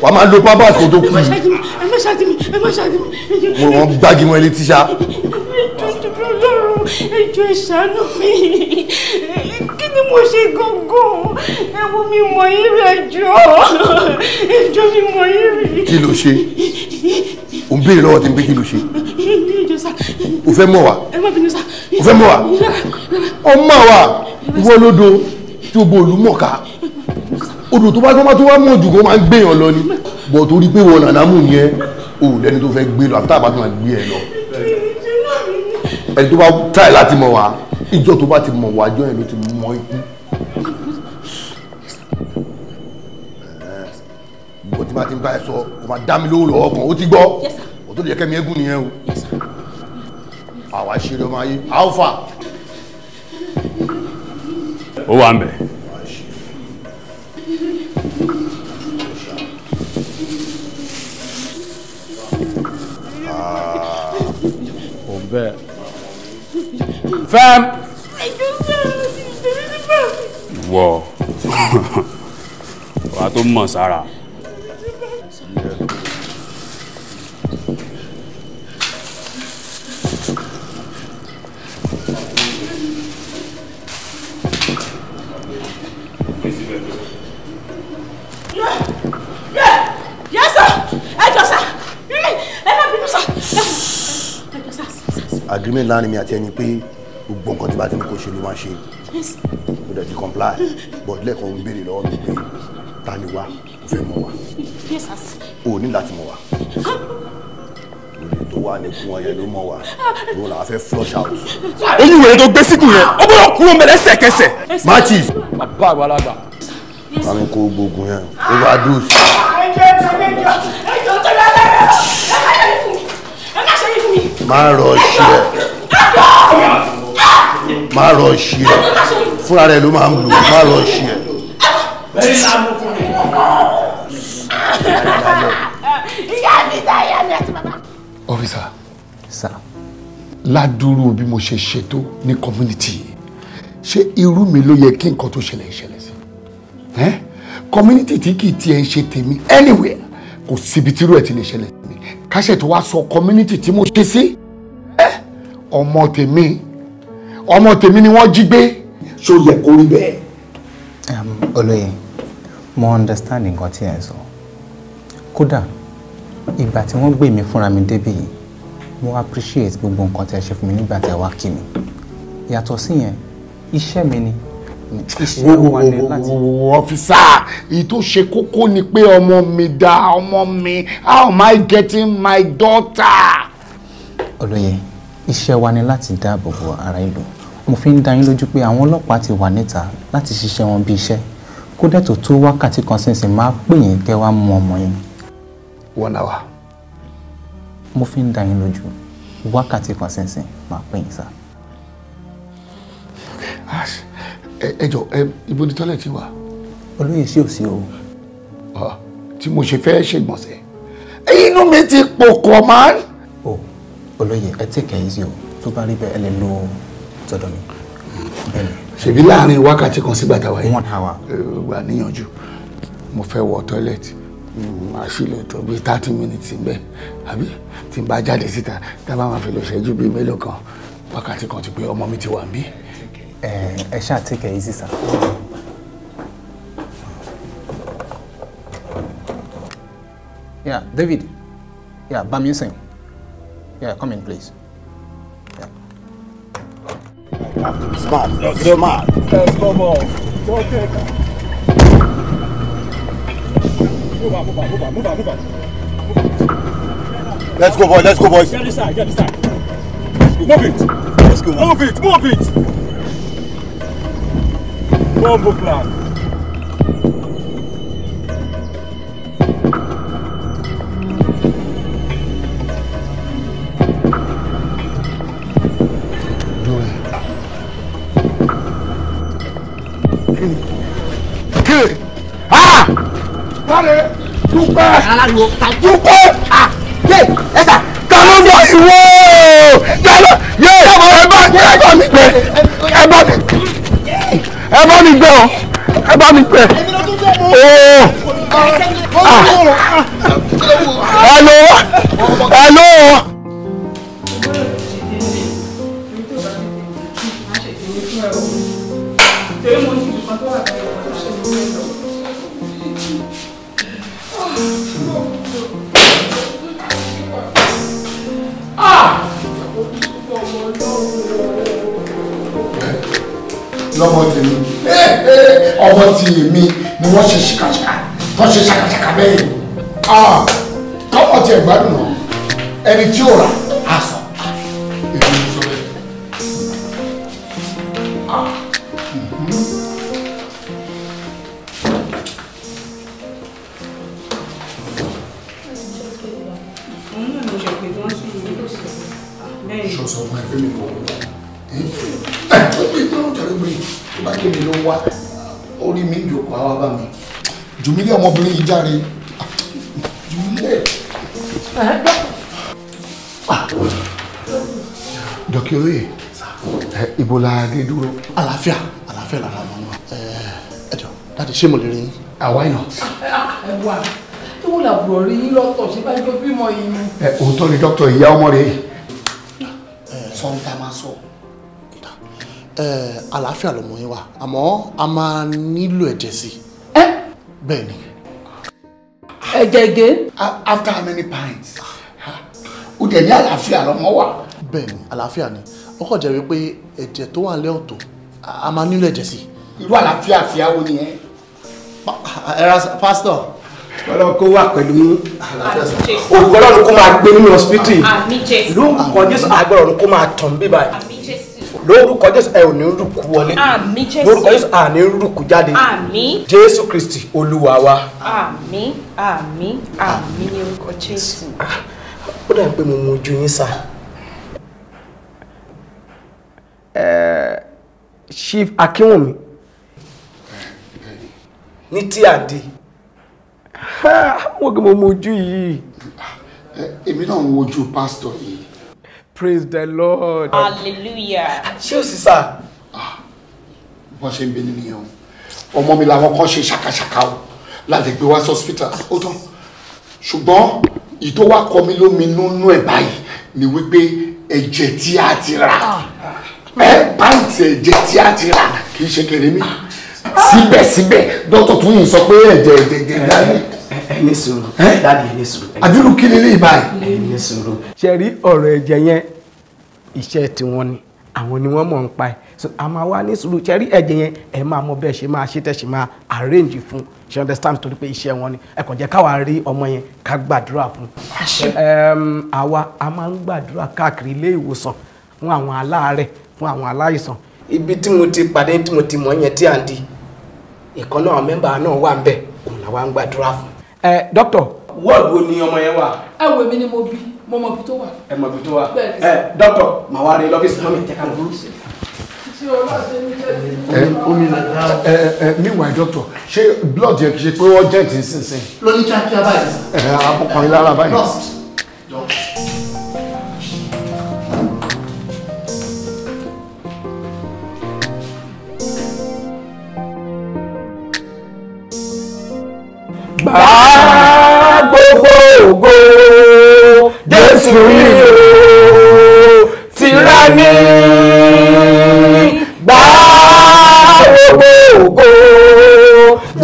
wàá máa lo pampers kó tó kú. Mo wọ́n gbági mọ́ ilé tíṣà. Ẹjọ́ ẹ ṣàánú mi, kí ni mo ṣe gangan? Ẹ wo mi mọ̀ yín rí, ẹjọ́ ẹjọ́ mi mọ̀ yín rí. Kí ló ṣe? Ò ń béèrè lọ́wọ́ tí ń pé kí ló ṣe? O fẹ́ mọ̀ wá? O fẹ́ mọ̀ wá? Ọ mọ̀ wá, ìwọ lódo tí o bo òlú mọ̀ ká. Odò tó bá tó wá mọ̀ jù kó máa ń gbéyàn lọ ni. Bọ̀ torí pé wọn nàná mú yẹn, O lẹ́ni tó fẹ́ gbé lọ àfi tá a bá tó máa gbé ẹ lọ. Ẹni tó bá try láti mọ̀ wá, ìjọ tó bá ti mọ̀ wá, ìjọ yẹn ló ti mọ ikú. Bó ti máa ti ń bá ẹ sọ, kò máa dá mi lówó lọ́wọ́ kan, ó ti gbọ́. Ó tó lè jẹ́ kẹ́mi égún nìyẹn o. Àwa ṣeré ọmọ ayé, alpha. Ó wà ń bẹ̀. Bẹ́ẹ̀. Fẹ́m. Wọ wàá tó mọ̀ sára. Yes sir. Ẹ jọ̀ọ́ sir. Ẹ má bínú sir. Agreement láàrin mi àti ẹni pé gbogbo nǹkan tí bá ti ní kó ṣe ló máa ṣe. Mo dẹ̀ ti comply, but lẹ́ẹ̀kan ń béèrè lọ́wọ́ mi pé ta ni wá, o fẹ́ mọ̀ wá. O ní láti mọ̀ wá. Lórí tó wà ní kún ọyẹ ló mọ̀ wá, òun làá fẹ́ flush out. Oyún wèrè tó gbé síkùn yẹn, ó gbọ́dọ̀ kúrò ń bẹ̀ lẹ́sẹ̀kẹsẹ̀. Matches. Bàbá àgbàlagbà. Bámi kó gbogbo yẹn, overdose. Má rọ̀ṣì ẹ̀, má rọ̀ṣì ẹ̀, fúnra rẹ̀ ló máa ń lò, má rọ̀ṣì ẹ̀. Officer, sir, ládùúrú bí mo ṣe ṣètò ní community, ṣé irú mi ló yẹ kí nǹkan tó ṣẹlẹ̀ ṣẹlẹ̀ sí? Community tí kì í tiẹ̀ ń ṣe tèmi anywhere, kò síbi tírú ẹ̀ ti lè ṣẹlẹ̀ sí mi. Káṣẹ̀ tó wá sọ community tí mo ṣe sí, ọmọ tèmi ni wọ́n jí gbé. Ṣó yẹ kó rí bẹ́ẹ̀? Olóyè, mo understand nǹkan tí ẹ ń sọ. Kódà ìgbà tí wọ́n gbé mi fúnra mi débí yìí, mo appreciate gbogbo nǹkan tí ẹ ṣe fún mi nígbà tí ẹ wá kí mi. Yàtọ̀ sí yẹn, iṣẹ́ mi ni. Officer, èyí tó ṣe kókó ni pé ọmọ mi dá ọmọ mi, how am I getting my daughter? Olóyè, iṣẹ́ wa ni láti dáàbò bo ara ìlú. Mo fi ń dá yín lójú pé àwọn ọlọ́pàá ti wà níta láti ṣiṣẹ́ wọn bí iṣẹ́. Kódà tó tó wákàtí kan sínsìn máa pè yín kẹ́ wá mú ọmọ yín. 1 hour. Mo fi ń dá yín lójú wákàtí kan sínsìn máa pè yín sá. Ẹ jọ, ibo ni tọ́lẹ̀tì wà? Olóyè, ṣé ò sí o? Tí mo ṣe fẹ́ ṣègbọ̀nsẹ̀, inú mi ti pòkọ̀ máa ń. O olóyè, ẹ take it easy o, tó bá rí bẹ́ẹ̀ ẹ lè lo tọ̀dọ̀ mi. Ṣèbí láàrin wákàtí kan sígbà táwa yìí. 1 hour. Gbà níyànjú, mo fẹ́ wọ tọ́lẹ̀tì, màá sì lò tó bíi 30 minutes bẹ́ẹ̀, àbí tí n bá jáde síta, tá a bá máa fi lò ṣẹ́jú bíi mélòó kan, wákàtí kan ti pé ọmọ mi ti wà níbí. Ẹ ṣáà take it easy sir. Yeah, David. Yeah, Bamiusin. Yeah, come in, please. Yeah. You have to be smart. Smart. Let's go, ball. Okay. Move on, move on, move on, move on, move on. Let's go, boys. Let's go, boys. Get this side. Get this side. Move it. Let's go. Move it. Move it. Bombo plan. Dúpẹ́ dúpẹ́ ta ló wọ ìwọ ta ló yẹ ẹ bá mi gbé ẹ bá mi gbé o ẹ bá mi gbé ooo hello hello. Lọ́mọ tèmi ọmọ tèmi ni wọ́n ṣe ṣìkàṣìkà tó ṣe ṣàkàṣàkà bẹ́ẹ̀ tọ́mọ tiẹ̀ gbádùn náà. Ẹni tí ò rà á sọ. Èmi ló sọ bẹ́ẹ̀. Ṣọ sọ fún ẹ pé mi kò wọ́n ẹ tó gbé náà jàre gbé tó bá kéde ló wá orí mi ìjòkó àwa bá mi. Jùmílẹ̀ ọmọbìnrin yìí járe. Jùmílẹ̀. Dọ́kí olóyè, ibo la dé dúró? Àlàáfíà, àlàáfíà lára ọmọ náà. Ẹ jọ̀ọ́, dáàdi, ṣé mo lè rí yín? Why not? Ẹ wà, tí wọ́n làbúrò rí yín lọ́tọ̀ ṣé bá jọ bímọ yìí ni. Òótọ́ ni dókítà, ìyá ọmọ rẹ̀ sọ ń ta máa sọ. Àlàáfíà lọmọ yín wà, àmọ́ a máa nílò ẹ̀jẹ̀ sí i. Bẹ́ẹ̀ ni. Ẹ̀jẹ̀ gé. After how many pints? Ó dẹ̀ ní àlàáfíà lọmọ wà. Bẹ́ẹ̀ ni, àlàáfíà ni. Ó kàn jẹ́ wípé ẹ̀jẹ̀ tó wà nílẹ̀ ọ̀tọ̀, a máa nílò ẹ̀jẹ̀ sí i. Irú àlàáfíà fìyàwó nìyẹn. Ẹ ra pásítọ̀. Ọlọ́run kó wà pẹ̀lú yín. Ògo Ọlọ́run kó máa gbé nínú hospital yìí. Lórúkọ Jésù, agbára Ọ̀run kó máa tàn bí báyìí. Lórúkọ Jésù, ẹ ò ní rúkú wọlé. Lórúkọ Jésù, à ní rúkú jáde. Jésù Kristi Olúwa wa. Àmín, àmín, àmín ní orúkọ Jésù. Ó dàbí pé mo mú ojú yín sá. Chief Akínwùmí ní tí à ń di wọ́n kí mo mú ojú yìí. Èmi náà ń wojú pásítọ̀ yìí. Praise the Lord. Hallelujah. Ṣé o sì sá? Bọ́n ṣe ń bẹ nínú yẹn o, ọmọ mi làwọn kan ṣe ṣàkàṣàkà o láti gbé wá sí hospital ó tán, ṣùgbọ́n ìtò wa kọ mi lómi nínú ẹ̀ báyìí ni wípé ẹ̀jẹ̀ tí a ti rà, ẹ pàǹtì ẹ̀jẹ̀ tí a ti rà kì í ṣe kéré mi. Síbẹ̀síbẹ̀ dókítà tún yìí sọ pé ẹ̀jẹ̀ ẹ̀jẹ̀ dání. Ẹ ní sùúrù dáàdi, ẹ ní sùúrù. Àdúrú kí ni lè báyìí. Ẹ ní sùúrù. Ṣe rí ọ̀rọ̀ ẹ̀jẹ̀ yẹn, iṣẹ́ tiwọn ni, àwọn ni wọ́n mọ̀ ń pa ẹ̀, so a máa wá ní sùúrù. Ṣe rí ẹ̀jẹ̀ yẹn, ẹ máa mọ bẹ́ẹ̀ ṣe máa ṣe tẹ̀ ṣe máa arrange fún, ṣe understand, torí pé iṣẹ́ wọn ni. Ẹ kàn jẹ́ káwa rí ọmọ yẹn ká gbàdúrà fún. Àwa a máa ń gbàdúrà káàkiri ilé ìwòsàn fún àwọn aláàárẹ̀, fún àwọn aláìsàn. Ibi tí mo ti pàdé tí mo ti mọ̀ yẹn tí à ń di ìkan náà, mẹ́mbà náà wà ń bẹ̀, òun làwa ń gbàdúrà fún. Ẹ dókítà, wọ́ọ̀dù wo ni ọmọ yẹn wà? Ẹ wo, èmi ni mo bí, mo mọ ibi tó wà. Ẹ mọ ibi tó wà. Ẹ dókítà, màá wá rí lọ́fíìsì mọ́mí, jẹ́ ká lọ. Meanwhile doctor, ṣé blood yẹn kì í ṣe pé wọ́n jẹ́ ti sísìn? Lóní kíákíá báyìí. Ẹ abọ́kùnrin lára báyìí. Gbà gbogbo ògo Jésù yìí o tìrẹ ní. Gbà gbogbo ògo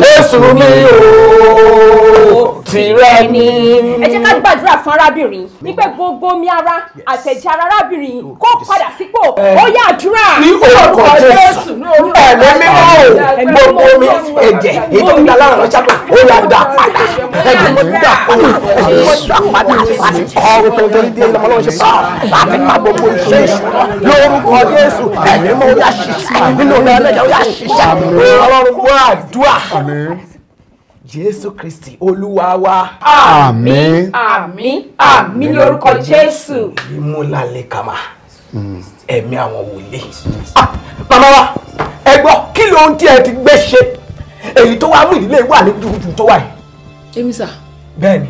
Jésù mi o tìrẹ ní. Ẹ jẹ́ ká gbàdúrà fún arábìnrin wípé gbogbo omi ara àtẹ̀jẹ̀ ara arábìnrin kó padà sípò. Ó yá, àdúrà. Ní orúkọ Jésù, ẹ̀mí mímọ́ o, gbogbo omi ẹ̀jẹ̀ èyí tó ń da lára ránṣẹ́ pé ó yà dà padà, ẹ̀jẹ̀ mo dà padà, ẹ̀jẹ̀ mo dà padà, àti kọ́ wípé nítorí dé ilé ọmọlọ́wọ́ ṣe pa láti pa gbogbo iṣẹ́ ìṣúná lórúkọ Jésù. Ẹ̀mí mímọ́ ó yà ṣiṣẹ́ nínú ọ̀nà ẹlẹ́jẹ̀, ó yà ṣiṣẹ́. Ọlọ́run gbọ́ àdúrà. Jésù Kristi Olúwa wa. Àmín. Àmín, àmín lórúkọ Jésù. Ìmúlalẹ̀ kàmá ẹ̀mí àwọn wòlíì. Màmá wa, ẹ gbọ́, kí ló ń tí ẹ ti gbé ṣe èyí tó wá mú ìdílé wà ní jùjù tó wà yìí. Èmi sà. Bẹ́ẹ̀ni.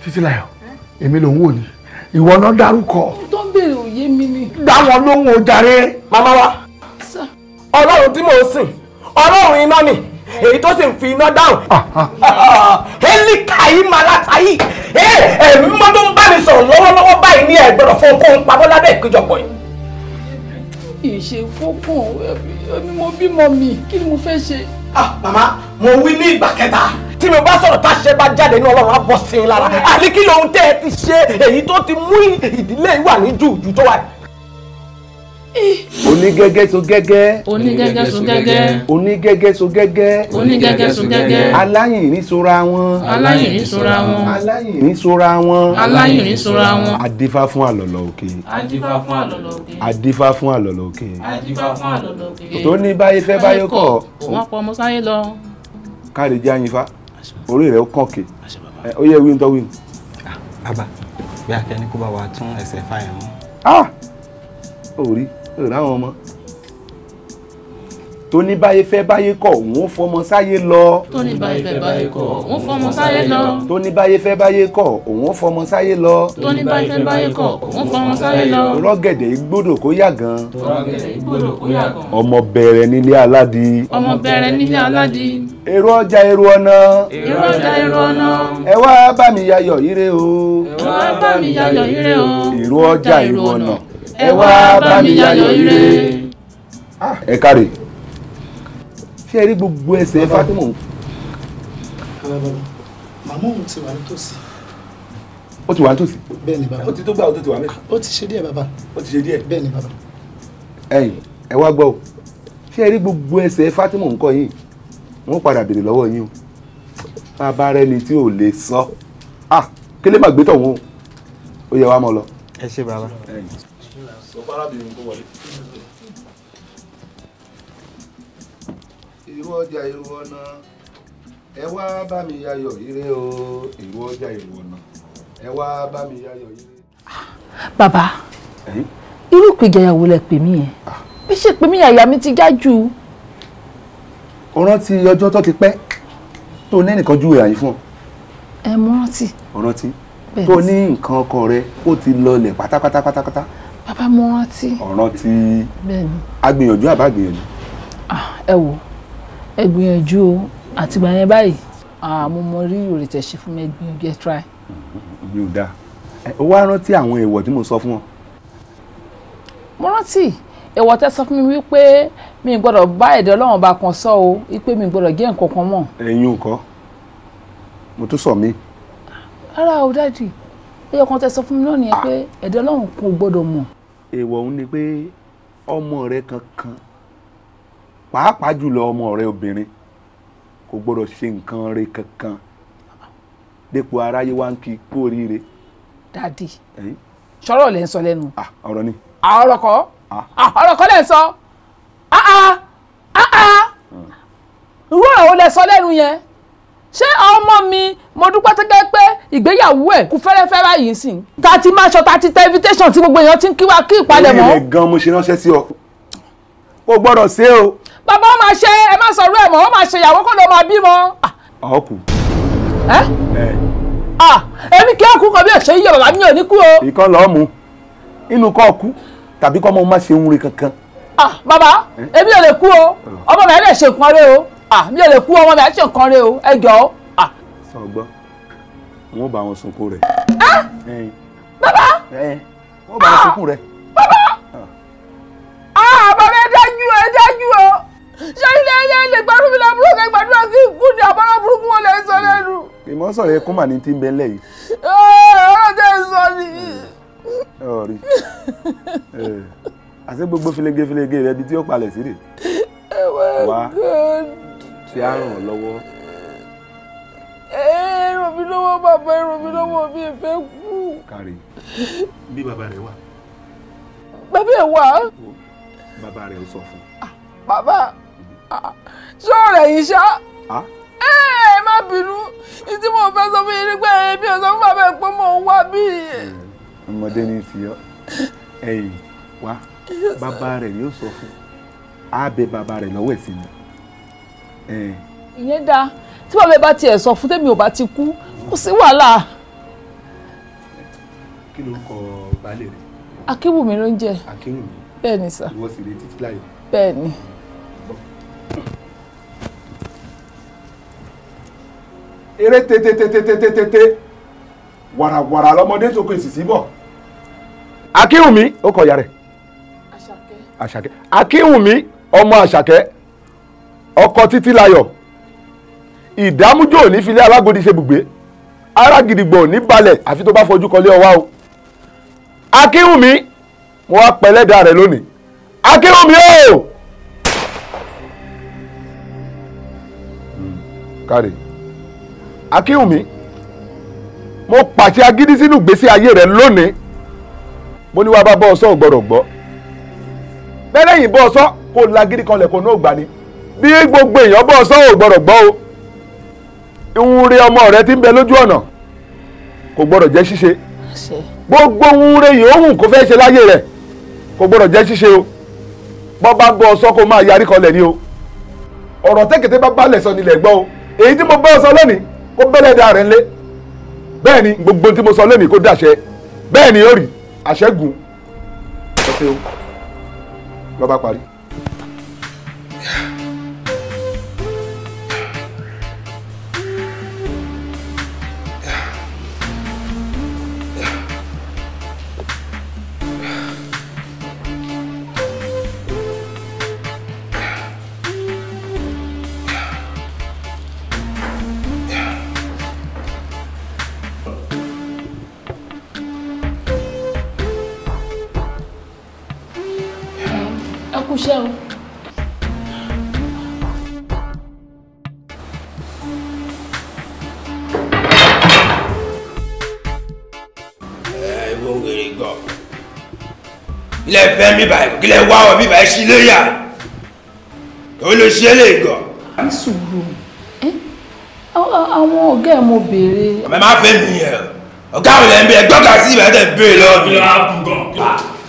Títílayọ̀, èmi ló ń wò ni, ìwọ náà dárúkọ. Tó ń béèrè òye mi ni. Dá wọn lóhùn o jàre. Màmá wa, Ọlọ́run tí mò ń sìn, Ọlọ́run iná ni, èyí tó sì ń fi iná dáhùn. Elikayi malatayi, ẹ̀mí mọ́ tó ń bá mi sọ̀rọ̀ lọ́wọ́lọ́wọ́ báyìí ní ẹ gbọ́dọ̀ fún ohunkóhun pamọ́ lábẹ́ ìpéjọpọ̀ yìí. Ìṣe fọ́kàn èmi, mo bímọ mi, kí ni mo fẹ́ ṣe? Màmá, mo wí ní ìgbà kẹta, tí mo bá sọ̀rọ̀ tá a ṣe bá jáde ní Ọlọ́run á bọ̀ sí i lára. Àní kí lóhun tẹ́ ẹ ti ṣe èyí tó ti mú ìdílé wà ní jùjù tó wà yìí? Onígẹ́gẹ́ so gẹ́gẹ́. Onígẹ́gẹ́ so gẹ́gẹ́. Onígẹ́gẹ́ so gẹ́gẹ́. Onígẹ́gẹ́ so gẹ́gẹ́. Aláyìnrín sora wọn. Aláyìnrín sora wọn. Aláyìnrín sora wọn. Aláyìnrín sora wọn. Adífá fún àlọ̀lọ̀ òkè. Adífá fún àlọ̀lọ̀ òkè. Adífá fún àlọ̀lọ̀ òkè. Adífá fún àlọ̀lọ̀ òkè. Tó ní báyé fẹ́ báyé kọ̀. Wọ́n pọ̀ ọmọ sáyé lọ. Káre jẹ́ àyìnfá, orí rẹ̀ ó kànkè. Ó yẹ wí ń tọ́ wí. Bàbá, bí akẹ́ni kó bá wa tún ẹsẹ̀ fáyẹn mú. Orí ráwọn ọmọ tó ní báyé fẹ́ báyé kọ̀ òun ó fọmọ sáyé lọ. Tó ní báyé fẹ́ báyé kọ̀ òun fọmọ sáyé lọ. Tó ní báyé fẹ́ báyé kọ̀ òun ó fọmọ sáyé lọ. Tó ní báyé fẹ́ báyé kọ̀ òun fọmọ sáyé lọ. Rọ́gẹ̀dẹ̀ igbódò kó yà gan. Rọ́gẹ̀dẹ̀ igbódò kó yà gan. Ọmọ bẹ̀rẹ̀ nílé aládì. Ọmọ bẹ̀rẹ̀ nílé aládì. Èrò ọjà èrò ọ̀nà. Èrò ọjà èrò ọ̀nà. Ẹ wá bá mi yayọ̀ ire o. Ẹ wá bá mi yayọ̀ ire o. Èrò ọjà èrò ọ̀nà. Ẹ wá bá mi yayọ̀ ire. Ẹ káre. Ṣé ẹ rí gbogbo ẹsẹ̀ Fátímọ̀? Màmá òun ti wà nítòsí. Ó ti wà nítòsí? Bẹ́ẹ̀ ni bàbá. Ó ti tó gbà ó tó ti wà mẹ́ta. Ó ti ṣe díẹ̀ bàbá. Ó ti ṣe díẹ̀? Bẹ́ẹ̀ ni bàbá. Ẹ̀yin ẹ wá gbọ́ o. Ṣé ẹ rí gbogbo ẹsẹ̀ Fátímọ̀ nǹkan yìí? Wọ́n padà béèrè lọ́wọ́ yín o. Bàbá rẹ ni tí ò lè sọ. Kélé má gbé tọ̀hún o. Ó yẹ wá mọ́ lọ. Ẹ ṣé bàbá. Sọ fárábìnrin kó wọlé. Èrò ọjà èrò ọ̀nà, ẹ wá bá mi yayọ̀ ire o. Èrò ọjà èrò ọ̀nà, ẹ wá bá mi yayọ̀ ire. Bàbá, irú ìpèjàyàwó lẹ pè mí yẹn? Bí ṣe pè mí àyà mi ti já jù. O rántí ọjọ́ tó ti pẹ́ tó ní ẹnìkan júwe àyín fún ọ. Ẹ mo rántí. O rántí tó ní nǹkan ọkọ rẹ ó ti lọlẹ̀ pátápátá pátápátá. Bàbá mo rántí. O rántí. Bẹ́ẹ̀ni. A gbìyànjú àbá gbìyànjú. Ẹ wò, ẹ gbìyànjú o, àtìgbà yẹn báyìí mo mọ rírì rẹ̀ tẹ̀ ṣe fún mi, ẹ gbìyànjú, ẹ try. Mi ò dáa. Ó wá rántí àwọn èèwọ̀ tí mo sọ fún ọ. Mo rántí èèwọ̀ tẹ́ sọ fún mi wípé mi ò gbọ́dọ̀ bá ẹ̀dẹ̀ Ọlọ́run bá kan sọ o, wípé mi ò gbọ́dọ̀ gé nǹkan kan mọ̀. Ẹ̀yin ò kọ́, mo tún sọ mí. Rárá o dáàdì, ẹyọ kan tẹ́ sọ fún mi náà nìyẹn pé ẹ̀dẹ̀ Ọlọ́run kò gbọ́dọ̀ mọ̀. Èèwọ̀ òun ni pé ọmọ rẹ kankan, pàápàá jùlọ ọmọ rẹ obìnrin, kò gbọ́dọ̀ ṣe nǹkan rẹ kankan dépò aráyé wá ń kí kú oríire. Dàdí, sọ̀rọ̀ lẹ́ ń sọ lẹ́nu. Ọ̀rọ̀ ni. Ọ̀rọ̀ kọ́, ọ̀rọ̀ kọ́ lẹ́ ń sọ. Irú ọ̀rọ̀ wo lẹ sọ lẹ́nu yẹn? Ṣé ọmọ mi mo dúpẹ́ tó jẹ́ pé ìgbéyàwó ẹ̀ kú fẹ́rẹ́fẹ́ báyìí sí. Ta ti máa ṣọ, ta ti tẹ invitation tí gbogbo èèyàn ti ń kí wa kí ìpalẹ̀mọ́. Orí rẹ̀ gan mo ṣe ránṣẹ́ sí ọ. Kò gbọ́dọ̀ ṣe o. Bàbá ó máa ṣe, ẹ má sọ̀rọ̀ ẹ̀ mọ́, ó máa ṣe ìyàwó kó ló máa bímọ. Ọkù. Ẹ èmi kí ọkù kan bí ẹ̀ṣẹ̀ yíyọ bàbá mi ò ní kú o. Ìkan lọ́ọ́ mu inú kọ́ ọkú tàbí kọ́ ọmọ má ṣe ń rin kankan. Bàbá èmi ò lè kú o, ọmọ mi á lè ṣe nǹkan rẹ o, mi ò lè kú, ọmọ mi á ṣe nǹkan rẹ o, ẹ jọ̀ọ́. Sọ gbọ́, wọn bá wọn sunkún rẹ. Bàbá wọn bá wọn sunkún rẹ. Bàbá bàbá ẹ dájú, ẹ dájú o, ṣé ilé ilé lè gbádùn mi lábúrò kẹ gbàdúrà kí n kú ní àbọ̀rọ̀ burúkú wọn lè sọ lẹ́nu. Ìmọ̀ sọ̀rọ̀ ẹkún mà ní tí ń bẹ lẹ̀ yìí. Ọ̀rọ̀ tẹ́ ẹ sọ ni. Ọ̀rí àti gbogbo filege filege rẹ ibi tí ó palẹ̀ sí rè. Wá ṣe á ràn ọ́ lọ́wọ́. Ẹ ràn mí lọ́wọ́ bàbá, ẹ ràn mí lọ́wọ́, mi ò fẹ́ kú. Kárí bí bàbá rẹ wà. Bàbá ẹ wà. Bàbá rẹ ó sọ fún. Bàbá ṣé ọ̀rẹ́ yìí ṣá? Ẹ má bínú, ìdí mo fẹ́ sọ fún yín nígbà yẹn bí ẹ sọ fún bàbá ẹ pé mò ń wá bí. Ọmọdé ní ti ọ, ẹ̀yìn wá, bàbá rẹ yóò sọ fún, á bẹ bàbá rẹ lọ́wọ́ ẹ̀ sí ni. Ìyẹn dáa, tí bàbá ẹ bá tiẹ̀ sọ fún tèmi ò bá ti kú, kò sí wàhálà. Kí lorúkọ baálé rẹ? Akínwùmí ló ń jẹ. Akínwùmí. Bẹ́ẹ̀ ni sà. Ìwọ sì rè títí láyọ̀. Bẹ́ẹ̀ ni. Eré tètètètètè wàràwàrà lọmọdé tó kó ìsìsì bọ̀. Akínwùmí ó kọ ìyá rẹ̀. Àṣàkẹ́. Akínwùmí ọmọ Àṣàkẹ́, ọkọ Títílayọ̀, ìdámújò ní filé alágòdì ṣe bùgbé, ara gidigbò ní balẹ̀ àfi tó bá fojú kọlé ọwá o. Akínwùmí mo wá pẹlẹ́dà rẹ̀ lónìí, Akínwùmí o. Káre Akínwùmí, mo pàṣẹ agídí sínú ìgbésí ayé rẹ lónìí. Mo ní wàá bá bọ́ ọ sọ ò gbọ́dọ̀ gbọ́. Bẹ́ẹ̀ yìí bọ́ ọ sọ kó lagídí kanlẹ̀ kó náà gbà ni. Bí gbogbo èèyàn bọ́ ọ sọ ò gbọ́dọ̀ gbọ́ o. Ìhun re ọmọ rẹ ti ń bẹ lójú ọ̀nà kò gbọ́dọ̀ jẹ́ ṣíṣe. Gbogbo ohun re yòówù kó fẹ́ ṣe láyé rẹ̀ kò gbọ́dọ̀ jẹ́ ṣíṣe o. Bọ́ bá bọ́ ọ sọ kó máa yarí kanlẹ̀ ni o. Ọ̀rọ̀ tẹ́kẹ̀tẹ́ bá balẹ̀ sọ nílẹ̀ gbọ́ o. Èyí tí mo bá ọ sọ lónìí kó bẹ́lẹ̀ da rẹ̀ ńlé. Bẹ́ẹ̀ ni gbogbo tí mo sọ lónìí kó dàṣẹ. Bẹ́ẹ̀ ni ó rí àṣẹ́gun. Ẹ ṣeun, ló bá parí. Kúṣẹ́ o. Ẹ wo wèrè gan. Ilé fẹ́ mi báyìí, kí lẹ wá wọ̀ mi báyìí sí lórí à. Ó lè ṣe é lè gan. Ní sùúrù, àwọn ọ̀gá ẹ̀ mo béèrè. Ọmọ ẹ má fẹ́ mi yẹn. Ọ̀gá mi lẹ́ ń bí ẹ gbọ́dọ̀ sí ìbẹ̀rẹ̀ tẹ̀ ń béèrè lọ́wọ́ mi.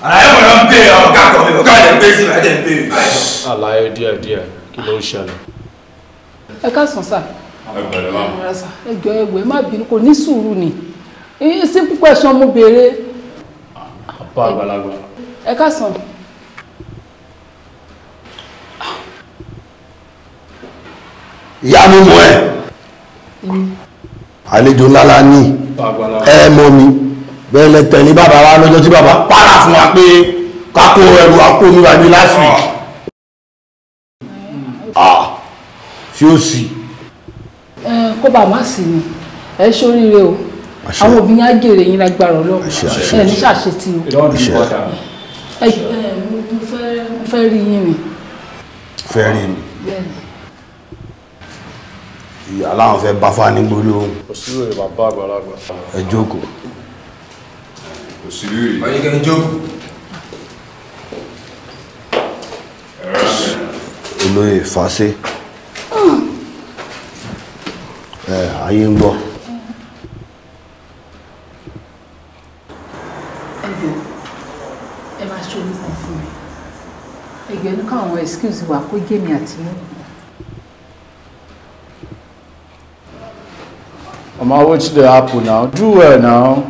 Àlàyé wọn lọ ń béèrè ọ̀gá kan mi, ọ̀gá lè ń béèrè sí ìbẹ̀rẹ̀ tẹ̀ ń béèrè. Àlàyé díẹ̀ díẹ̀, kí ló ń ṣẹlẹ̀? Ẹ káàsán sà. Ẹ jọ̀ọ́ ẹ wò, ẹ má bínú, kò ní sùúrù ni. Simple question mo béèrè. Bàbá àgbàlagbà. Ẹ káàsán. Ìyá mi mọ̀ ẹ́, àlejò ńlá la ní, ẹ mọ̀ mi bẹ́ẹ̀ lẹ tẹ̀lé bàbá wa lọ́jọ́ tí bàbá pààrà fún wa pé ká kó ẹrù wa kó mi wá ní last week. Ṣé ó sì? Kó bá má sí ni, ẹ ṣoríire o, àwọn òbí yín á jèrè yín lágbára Ọlọ́run, ẹ ní ṣàṣetì o. Ẹ mo fẹ́ rí yín ni. Fẹ́ rí mi? Ìyá láwọn fẹ́ bá fani gbólóhùn. Kò sí rèé bàbá àgbàlagbà. Ẹ jókòó. Kò sí rèé. Ọyẹ kẹ́ ń jókòó. Olóyè Fásé. Ẹ ayé ń gbọ́. Ẹ jọ̀ọ́, ẹ máa ṣe orúkọ fún mi. Ẹgbẹ́ ní káwọn excuse wa kó jẹ́ mi àti yín. Mama, wetin dey happen now? Do well now.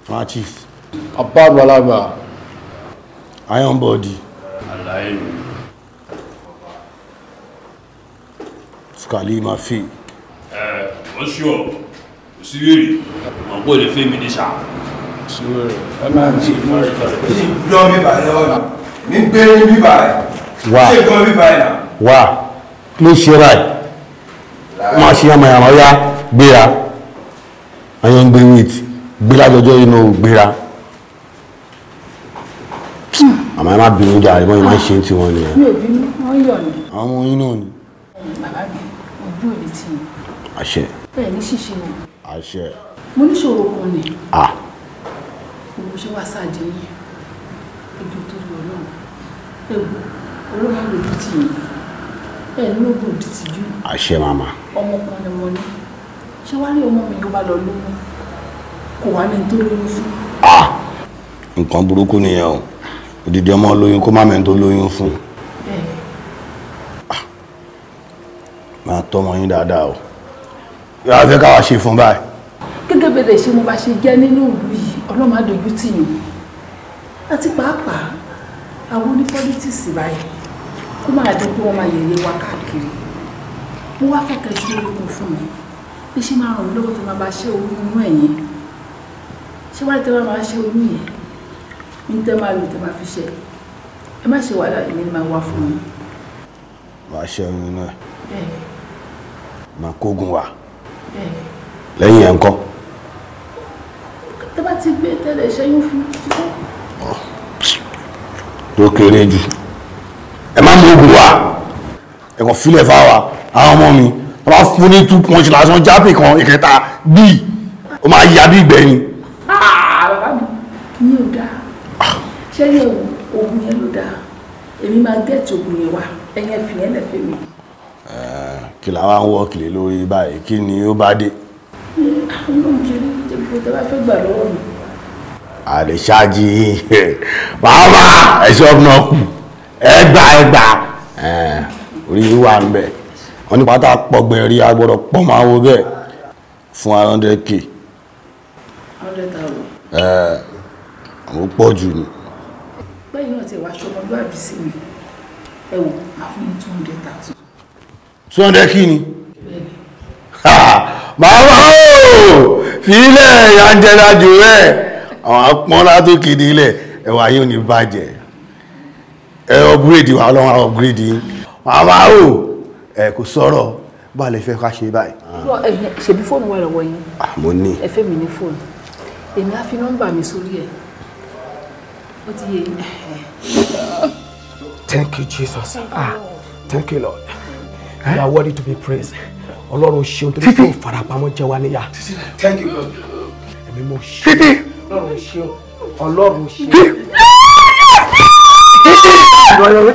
Matches. Bàbá àgbàlagbà. Iron body. Àlàyé mi. Skali ma fi. Ẹ ó ṣùọ́, kò sí wèrè, mọ̀ pé o lè fẹ́ mi ní ṣá. Sí wèrè, ẹ máa ń tí ì mú ìkọlẹ̀. Lọ mi báyìí lọ́wọ́ mi, mi gbé ní bíbáyìí. Wá. Ṣé gbọ́ bíbáyìí náà? Wá. Kí ló ṣe báyìí? Ó máa ṣe yamayama yá gbéra. Ayé ń gbé wheat gbé lájọjọ́ inú gbéra. Àmọ́ ẹ má bínú jà, ìbọn yìí máa ń ṣe tí wọ́n nìyẹn. Mi ò bínú, wọ́n yọ̀ ni. Àwọn ọmọ yín náà ni. Bàbá mi, ojú ò ní tì yín. Àṣẹ. Bẹ́ẹ̀ ní ṣíṣe o. Àṣẹ. Mo níṣòro kan ni. À. Mo ṣe wá sáàdì yín. Ẹjọ́ tó lọ Ọlọ́run. Ẹ wo, Ọlọ́run lójú tì yín. Ẹ ní lóògùn òdìtìjú. Àṣẹ màmá. Ọmọ kan ni mo ní. Ṣé wàá rí ọmọ mi yóò bá lọ lóyún? Kò wá ní tó lóyún fún. À. Nǹkan burúkú nìyẹn o. Odidi ọmọ lóyún kó má mẹ́ni tó lóyún fún. Bẹ́ẹ̀ni. Máa tọ́mọ yín dáadáa o. Yàrá fẹ́ káwa ṣe fún báyìí. Gẹ́gẹ́ bẹ́ẹ̀ ṣe mo bá ṣe jẹ́ nínú ìlú yìí, Ọlọ́run á dojú tì yín. Àti pàápàá àwọn onípọ́lítíìsì báyìí kó máa dín pé wọ́n máa yẹ̀yẹ́ wa káàkiri. Mo wá fẹ́ kẹ́ ṣe orúkọ fún mi. Bí ṣe máa ràn mí lọ́wọ́ tó máa bá ṣe oyún inú ẹ̀yìn. Ṣé wáyé tẹ́ bá máa ṣe oyún yẹn? Ní tẹ́ máa lò tẹ́ máa fi ṣe. Ẹ má ṣe wàhálà, èmi ni máa wá fún mi. Wàá ṣe oyún inú ẹ̀. Bẹ́ẹ̀ni. Máa kógun wá. Bẹ́ẹ̀ni. Lẹ́yìn ẹ̀ ń kọ́. Tẹ́ bá ti gbé tẹ́lẹ̀ ṣẹ́yún fún títọ́. Tó kéré jù. Ẹ má mú oògùn wá. Ẹ kàn filẹ̀ fáwa. Àwọn ọmọ mi, wọ́n bá fún ní 2 punch lásán jápè kan ìkẹta bíi. Ó máa yá bí ìgbẹ́yìn. Bàbá mi, ìyẹn ò dáa. Ṣẹ́yìn oògùn yẹn ló dáa. Èmi máa gẹ́ẹ̀tì oògùn yẹn wá. Ẹ̀yin ẹ fi yẹn lẹ̀ fẹ́ mi. Kí la wá ń wọ́ kìlẹ̀ lórí báyìí, kí ni ó bá dé? Ọlọ́run ṣe ní gbogbo tẹ́ bá fẹ́ gbà lọ́wọ́ mi. Àlè ṣáàjì bàbá ẹ̀ṣọ́ náà kù ẹgbà ẹgbà orí wà ń bẹ̀. Wọ́n ní pátá pọ̀gbẹ̀ rí agbọ́dọ̀ pọ̀ máa wo bẹ́ẹ̀ fún 100K. 100,000. Àwọn pọ̀ jù ni. Bẹ́ẹ̀ náà ti wá aṣọ ọmọlúwàbí sí mi. Ẹ wò, máa fún yín 200,000. 200 kí ni? Màmá o! Fílẹ̀ Angela jù rẹ̀. Àwọn apọ́nlá tó kéde ilẹ̀ ẹ̀wà yóò ní bàjẹ́. Ẹ upgrade wa, Ọlọ́run á upgrade yín. Màmá o! Ẹ kò sọ̀rọ̀ bá lè fẹ́ ká ṣe báyìí. Ṣèbí fóònù wà lọ́wọ́ yín? Mo ní. Ẹ fẹ́ mi ní fóònù. Èmi á fi nọ́mbà mi sórí ẹ̀. Ó ti yé yín. Thank you, Jesus. Thank you, Lord. You are worthy to be praised. Ọlọ́run ṣeun tó ní kó farapamọ́ jẹ wá níyà. Thank you, God. Ẹ̀mí mo ṣe. Ọlọ́run ṣeun. Ọlọ́run ṣeun.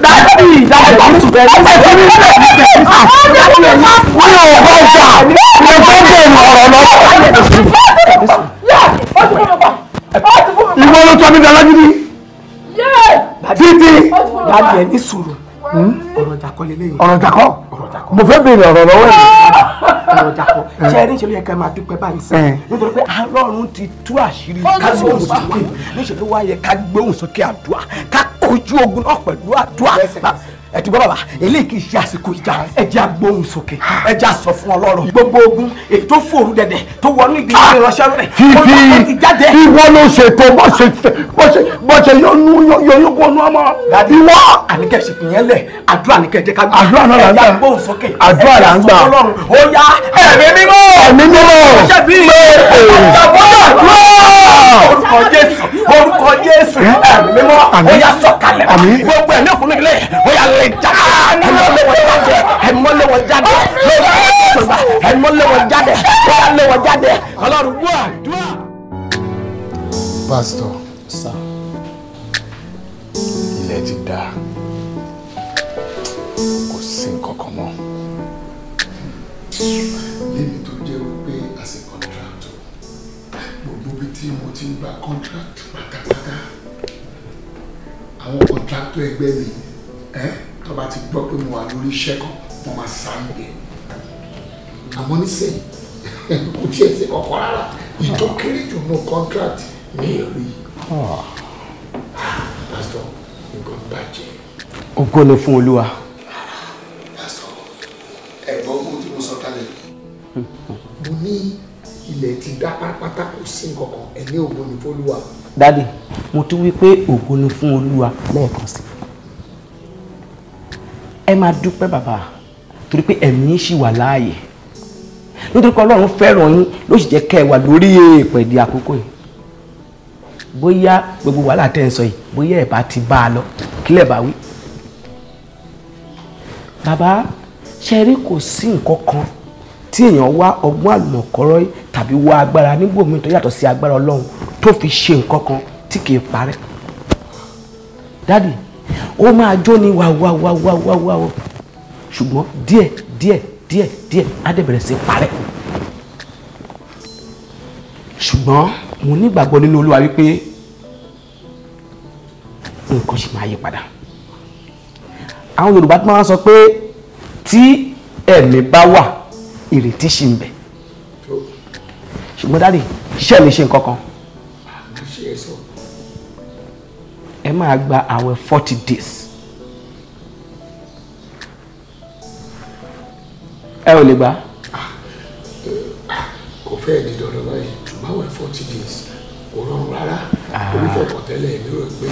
Daddy, daddy, wọ́n yóò bá ọjà ní ọjọ́ bẹ̀rù ọ̀rọ̀ lọ. Ìwọ ló tọ́ mi dáná gidi. Títí. Daddy ẹ ní sùúrù. Ọ̀rọ̀ ìjà kọ́ leléyìí. Ọ̀rọ̀ ìjà kọ́? Mo fẹ́ béèrè ọ̀rọ̀ lọ́wọ́ ẹ̀. Ọ̀rọ̀ ìjà kọ́. Ṣé ẹ ní ṣe ló yẹ ká máa dúpẹ́ báyìí sí? Nítorí pé Ọlọ́run ti tú àṣírí ká gbóhùn sókè. Níṣẹ́ ló wá yẹ ká gbóhùn sókè àdúrà, ká kojú ogun náà pẹ̀lú àdúrà. Ẹ ti gbọ́ bàbá, eléyìí kì í ṣe àsìkò ìjà, ẹ jẹ́ á gbóhùn sókè, ẹ jẹ́ á sọ fún Ọlọ́run. Gbogbo ogun èyí tó fòrú dẹ̀dẹ̀ tó wọnú ìdílé ìránṣẹ́ rẹ̀, Títí ìwọ ló ṣètò bó ṣe yọnu yọnu kó nu ọmọ. Ìwọ. Àníkẹ́ ṣe fìyẹn lẹ̀, àdúrà níkẹ́ jẹ́ ká gbà. Àdúrà náà là ń gbà. Ẹ jẹ́ á gbóhùn sókè. Àdúrà là ń gbà. Ó yá ẹ̀mí mímọ́. Ẹ̀mí mímọ́. Orúkọ Jésù, orúkọ Jésù, ẹ̀mí mímọ́, ó yá sọ̀kalẹ̀. Gbogbo ẹ̀mí òkú nílé, ó yá lè jáde, ẹ̀mọ́ lé wọn jáde, ẹ̀mọ́ lé wọn jáde, ó yá lé wọn jáde, Ọlọ́run gbọ́ àdúrà. Pastor, sir, ilẹ̀ ti dá, kò sí nǹkan kan mọ́. Lémi tó jẹ́ wípé as a contractor, gbogbo ibi tí mo ti ń gba contract pátápátá, àwọn contractor ẹgbẹ́ mi, tó bá ti gbọ́ pé mo wà lórí iṣẹ́ kan, wọ́n máa sá ń gbé. Àmọ́ nísìnyí, kò tiẹ̀ sí kankan rárá, ìtò kéré jù nínú contract mi rí. Pastor, nǹkan bàjẹ́. Ògo ni fún Olúwa. Pastor, ẹ̀gbọ́n mo tí mo sọ kalẹ̀. Mo ní ilẹ̀ ti dá pátápátá, kò sí nǹkan kan, ẹ̀ní ògo ni fún Olúwa. Dádì, mo tún wí pé ògo ni fún Olúwa lẹ́ẹ̀kan sí. Ẹ máa dúpẹ́ bàbá, torí pé ẹ̀mí ṣì wà láàyè. Nítorí pé Ọlọ́run fẹ́ràn yín ló sì jẹ́ kẹ́ ẹ wà lórí èèpẹ̀ di àkókò yìí. Bóyá gbogbo wàhálà tẹ́ ń sọ yìí, bóyá ẹ̀ bá ti bá a lọ, kílẹ̀ bá wí. Bàbá, ṣe rí kò sí nǹkan kan tí èèyàn wá ọgbọ́n àlùmọ̀kọ́rọ́ tàbí wá agbára níbòmí tó yàtọ̀ sí agbára Ọlọ́run tó fi ṣe nǹkan kan tí kì í parẹ́. Dádì, ó máa jó ní wá wá wá wá wá wá o, ṣùgbọ́n díẹ̀ díẹ̀ díẹ̀ díẹ̀ á dẹ̀ bẹ̀rẹ̀ sí parẹ́. Ṣùgbọ́n mo nígbàgbọ́ nínú Olúwa wípé nǹkan ṣì máa yí padà. Àwọn Yorùbá tó máa ń sọ pé tí ẹ̀mí bá wà, ìrètí ṣì ń bẹ. Ṣùgbọ́n dádì, ṣé ẹ lè ṣe nǹkan kan? Ẹ máa gba àwẹ̀ 40 days. Ẹ ò lè gbà. Kò fẹ́ di dandan báyìí, ṣùgbọ́n àwẹ̀ 40 days kò rọrùn rárá. Orí fọkàn tẹ́lẹ̀ mi rò pé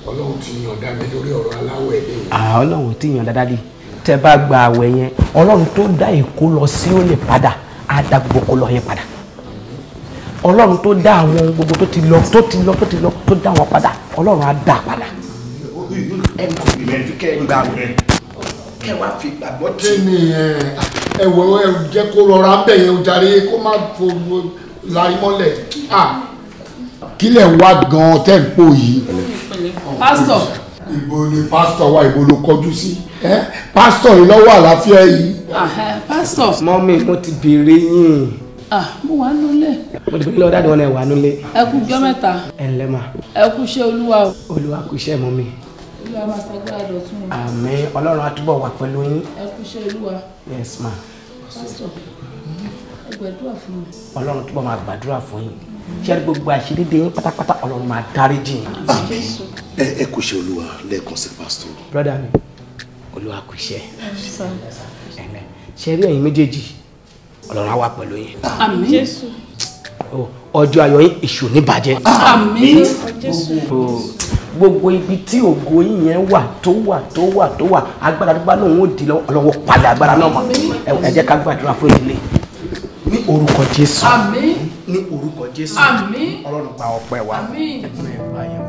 Ọlọ́run ti yànda mi lórí ọ̀rọ̀ aláwẹ̀ lè. Ọlọ́run ti yànda dádì. Tẹ́ bá gba àwẹ̀ yẹn, Ọlọ́run tó dá Èkó lọ sí ó lè padà, á dá gbogbo kó lọ yẹn padà. Ọlọ́run tó dá àwọn gbogbo tó ti lọ tó ti lọ tó ti lọ tó dá wọn padà, Ọlọ́run á dá padà. Ẹ kò gbìyànjú kẹ́ ẹ gbà wẹ̀, kẹ́ wá fi gbàgbọ́ tì. Kí ni ẹ wọ ẹ jẹ́ kó rọra bẹ̀ yẹn o jàre, kó má fo lárí mọ́lẹ̀. Kí lẹ̀ ń wá gan-an tẹ́ ń pò yìí? Pásítọ̀. Ibo ni pásítọ̀ wà, ibo ló kọjú sí? Pásítọ̀ yìí lọ́wọ́ àlàáfíà yìí. Pásítọ̀. Mọ́mí, mo ti béèrè yín. Mo wà nulẹ̀. Mo ti béèrè lọ́wọ́ dáàdì wọn náà wà nulẹ̀. Ẹ kú jọ́ mẹ́ta. Ẹ ǹlẹ́ mà. Ẹ kú iṣẹ́ Olúwa o. Olúwa kú iṣẹ́ mọ́mí. Olúwa máa ṣàgbára dọ̀tun o. Àmín, Ọlọ́run á túbọ̀ wà pẹ̀lú yín. Ẹ kú iṣẹ́ Olúwa. Yes ma. Pásítọ̀, ẹ gbàdúrà fún mi. Ọlọ́run túbọ̀ máa gbàdúrà fún yín. Ṣé gbogbo àṣírí yín pátápátá Ọlọ́run máa dáríjì yín. Àmín. Ẹ kú iṣẹ́ Olúwa lẹ́ẹ̀kan sí pásítọ̀. Brọ́dà mi, Olúwa kú iṣẹ́. Ṣé rí ẹ̀yin méjèèjì, Ọlọ́run á wà pẹ̀lú yín. Àmín. Ọjọ́ ayọ̀ yín èṣù ní bàjẹ́. Àmín. Gbogbo ibi tí ògo yín yẹn wà tó wà tó wà tó wà, agbára tó bá lóun ó di lọ, Ọlọ́run padà agbára náà mọ́. Ẹ jẹ́ ká gbàdúrà fún ìdílé. Ní orúkọ Jésù. Àmín. Ní orúkọ Jésù. Àmín. Ọlọ́run gba ọpẹ́ wa. Àmín. Ẹgbẹ́ ẹ̀ bá yẹn.